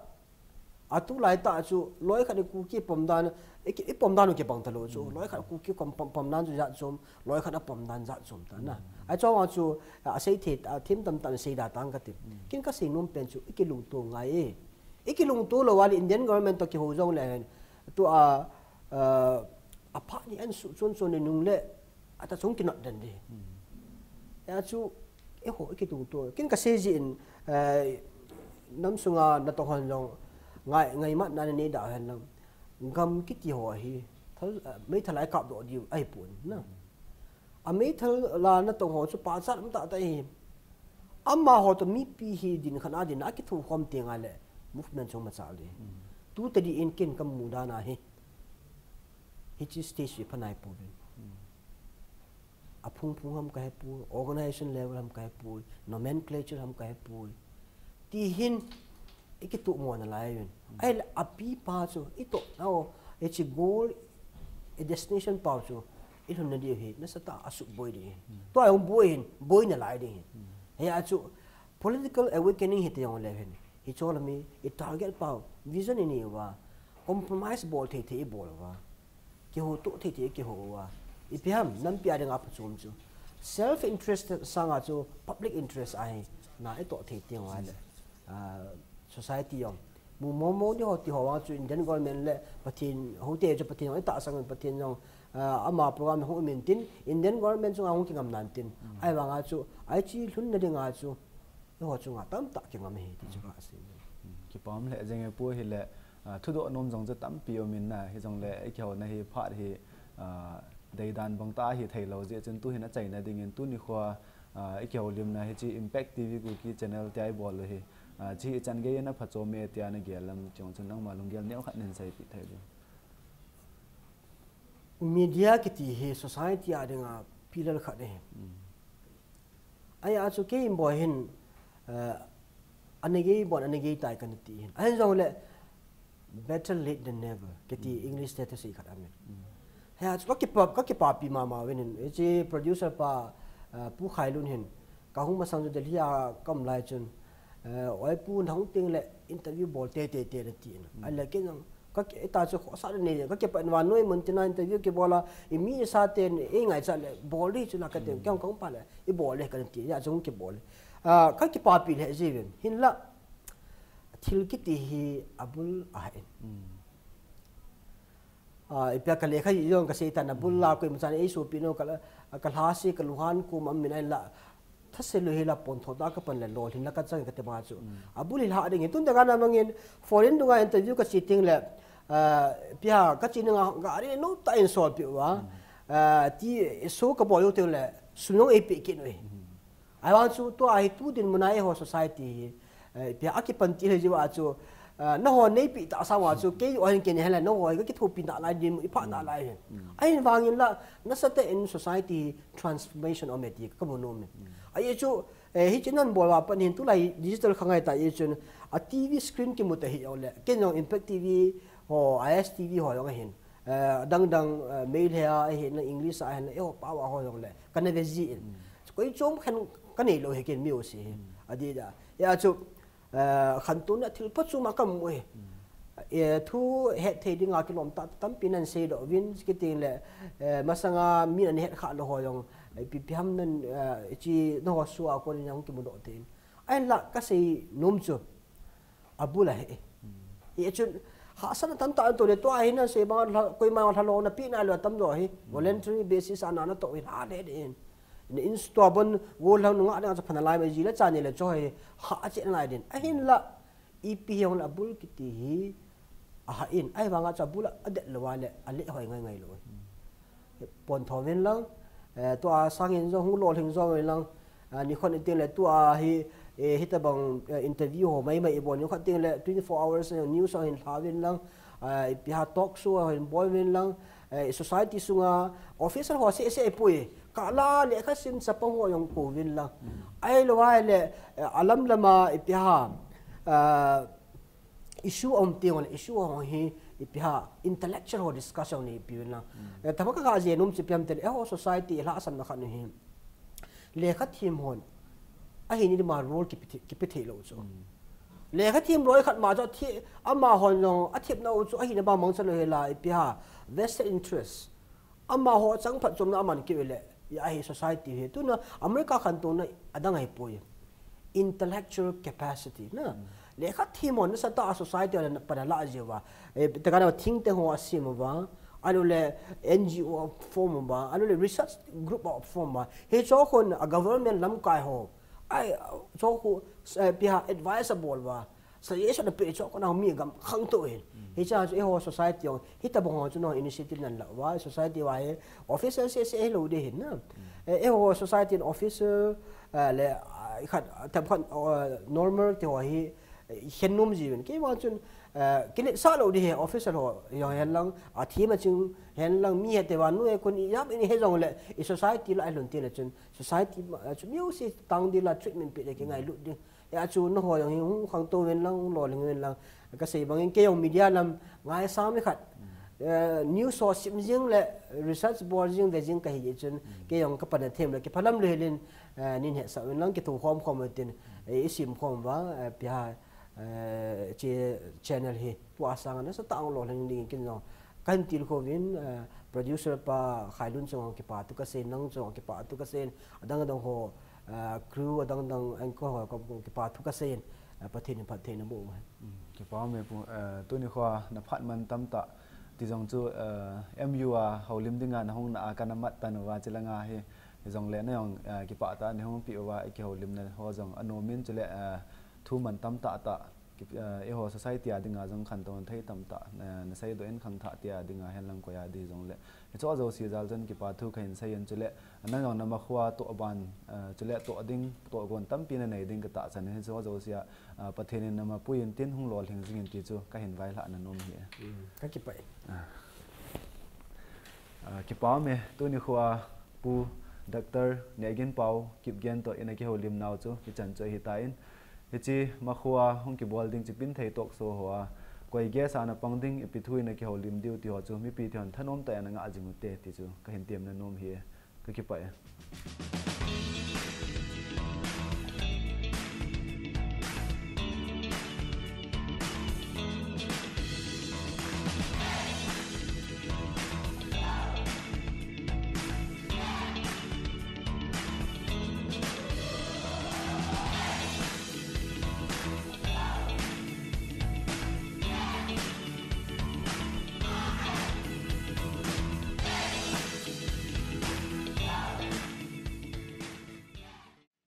a tu lai ta chu, loi khat i Kuki pom dan, i ki, i pom dan u ki pang ta lo chu, loi khat Kuki kom pom, pom dan chu jat chom, loi khat a pom dan jat chom ta na. A chong a chu, a sei the, a thim tam tam sei da tang ka ti. Kin ka sei nom pen chu, i ki lung to ngai e. I ki lung to lo wa le Indian government to ki ho jong le hen. Tu a, a, a pha ni an su chon chon ni nung le, a ta chung ki not den di. Ya chu, e ho, i ki tung to. Kin ka sei ji in, eh, nam sunga na to hon jong, ngai, ngai mat na ni da hen lang. Gam ki ti ho hi, thal, eh, mei thal ai kap do di ai pun, na. A mei thal la na to ho chu pa chat um ta ta hi. Ama ho to mi pi hi din khan a din a ki thu khom te nga le. Movement chung ma cha le. Tu ta di in kin ka mu da na hi. Hi chi stage wi pha nai pu bin. A phung phung ham ka he pui, organization level ham ka he pui, nomenclature ham ka he pui. Ti hin, i ki tu mo na lai yun. Ai la a pi pa chu, i to na o, e chi goal, a destination pau chu i lhunna di hi nasatah a suk boi di hin. Tua hung boi hin, boi na lai di hin. He a chu political awakening hi te yong le hin. Hi chol mi i target pau vision i ni wa, compromise bol thei thei i bol wa, ki ho to thei thei ki ho wa. I pi ham nam pi a ding a pha chum chu. Self interest sanga chu public interest a hi na i to thei thei wa le. Ah, society yong mu mo mo ni ho ti ho wa chu Indian government le Pathen ho te chu Pathen ho ta sang Pathen yong, ah, ama program ho min tin Indian government chu a hung ki ngam nan tin. Ai wa nga chu ai chi lhun na ding a chu i ho chu nga tam ta ki ngam he ti chu ka si. Kipam le jeng e pu hi le, ah, thudoh nom jong chu tampi um in na hi jong le i ki ho na hi phat hi, ah, deidan bang ta hi thei lo je chun tu hin a chaina ding in tu ni khua, ah, i ki ho lim na hi chi Impact T V Kuki channel ti ai bol lo hi, ah, chi i chan gei na pha chom e ti a na gel lam chong chun nang ma lung gel neo khat nen sai pi thei lo. Media ki ti hi society a ding a pillar khat e. Ai a chu kei boi hin, eh, anagei bon anagei tai kan ti hin. Ai jong le better late than never. Ke ti English te thasi khat amen. He a chu ka kipa, ka kipa pi ma ma wen hin. E chi producer pa, eh, Pu Khai Lun hin. Ka hung masang chu Delhi a kam lai chun. Eh, oi pu nang ting le interview bol te te te na ti na. Ai le ke jong ka ke ta chu khosa ne ka ke pa wa noi mun tina interview ke bola i mi sa te ne e ngai cha le bol ri chu la ka te ka ka pa le i bol le ka ti ya jong ke bol. Ah, ka ke pa pi le ji ven hin la thil ki ti hi abul a in. Ah, i pia ka le kha i jong ka se ta na bul la ko i ma cha ne i so pi no ka la ka la si ka lu han ku ma min ai la thase lu hi la pon tho ta ka pan le lo hin la ka chang ka te ma chu. Abul hi la ding hi tun da ga na mangin foreign du ga interview ka si ting le, ah, pia ka chi nga ga ri no ta in sol pi wa. Ah, ti so ka bol yo te le su no e pi ki no e. Ai wa chu to ai tu din mu na e ho society hi. Eh, pia a ki pan ti le ji wa chu, ah, na ho nei pi ta sa wa chu ke yo hin ke ne la na ho ka ki tho pi na lai din i pha na lai hin. Ai hin wangin la nasatah in society transformation o me ti ka mu no me. Ai chu, eh, hi chinan bol wa pan hin tu lai digital kha ngai ta i chun a T V screen ki mu ta hi o le. Ke no Impact T V ho, I S T V ho yong hin. eh, dang dang, eh, Meitei a, eh, na English a, eh, na, eh, pau a ho yong le, ka na ve ji in. Koi chom khen ka nei lo he ken mi o si he. Adi da. Ya chu, eh, khan tu na thil pa chu ma kam mo he. Eh, thu het thei ding a ki lom ta, tam pi nan sei do vin, ki ting le, eh, masanga mi nan het kha lo ho yong, eh, pi pi ham nan, eh, chi no ho su a ko ni yang ki mu do te in. Ai la ka sei nom chu. A bul a he. I chun, ha san tam ta an to le to a hin na se ba la, koi ma la lo na pi na lo tam do he. Voluntary basis a na na to hi ha le de in. Ni in sto bon wo la nga na cha phana lai ma ji la cha ni le cho he. Ha a che ngai din. A hin la, i pi hong la bul kiti hi. A ha in, ai wa nga cha bul a det lo wa le, a le hoi ngai ngai lo. Pon tho vin lang, eh, tua sang in zong, hung lo hing zong vin lang, ah, ni khon i ting le tua hi, eh, hita bang, eh, interview ho mai mai i bon, ni khon ting le twenty-four hours, eh, news ho hin hla vin lang, ah, i pi ha talk show ho hin bol vin lang, eh, society sunga officer ho se se i pui, ka la le ka sim sa pang ho yong ko vin lang. Ai lo ai le, eh, alam lama i pi ha, ah, issue om ti ngol issue ho hi i pi ha intellectual ho discussion ni pi na. Eh, tama ka ga je num chi piam tel e ho society la san na khan hi. Le kha thim hon. A hi ni ma role ki pi thi, ki pi thi lo chu. Le kha thim role khat ma cho thi ama hon jong a thip na u chu a hi na ba mang sa lo he la i pi ha vested interest. Ama ho chang phat chom na aman ki le. Ya hi society hi. Tu na America khan tu na adang ai poi. Intellectual capacity na. Le kha thim hon sa ta society na pa la je wa. E, te ka na thing te ho a sim wa. Anu le N G O form ba. Anu le research group of form ba. He cho khon a government lam kai ho. Ai, cho khu, eh, pi ha advisable ba. Suggestion a pe cho ko na mi gam khang to hin. Hi cha chu e ho society ong. Hi ta bong ho chu no initiative nan la wa. Society wa he officer se se lo de hin na. Eh, e ho society and officer, eh, le, ah, khat, tam khat, oh, normal te ho hi, eh, hen num ji wen. Ke wa chun, eh, ki le sa lo de he officer ho, yo hen lang, a thim a ching, hen lang mi he te wa nu e kun i yap in he jong le, i society la lun ti le chun, society ma, eh, chu music tang di la treatment pe de ki ngai lut di. Ya chu no ho yong hi hung khang to wen lang, hung lo ling wen lang. Ka sei bang in ke yong media lam ngai sam le khat. News source sim jing le research bol jing de jing ka hi chun, kei jong ka pan a them le kiphalam le hilin, nin he sa lang kithu khom khom tin, i sim khom va, pia, chi channel hi pu Asang na sa tang lo leng ding kin jong kan til khovin, producer pa Khailun chong kipa thu ka sei, nang chong kipa thu ka sei, adang adang ho, crew adang adang anchor ho kipa thu ka sei, Pathen in phattheina boh hen. Kipa me pu, tuni kho na phat man tam ta ti jong chu, M U a houlim dinga na hung na a kana mat tan uva chi langa hi, hi jong le na jong kipa ta ni hung pi uva i kihoulimna ho jong anom in chule, thu man tam ta ta, eiho society a dinga jong khantou thei tam ta, na sei do in khang tha tia dinga hen lang koi a di jong le. Hi cho jo si jal chun kipa thu kha in sei in chule, nang jong na ma khua to ban, chule to ding, to gon tampi na nei ding ka ta chan hi cho jo sia, Pathen in na ma pui in tin hung lolhing jing in ti chu ka hin vai hla na nom hi. Ka kipa e. Kipa me, tuni kho a Pu Doctor Nehginpao Kipgen to ina kihoulim nau chu hi chan chu hi ta in. Hichi ma kho a hung kibol ding chi pin thei tok so ho a, koi ge sa na pang ding ipi thu ina kihoulim diu ti ho chu mipi thon thanom ta ana nga jing u te ti chu ka hin tiam na nom hi. Ka kipa e.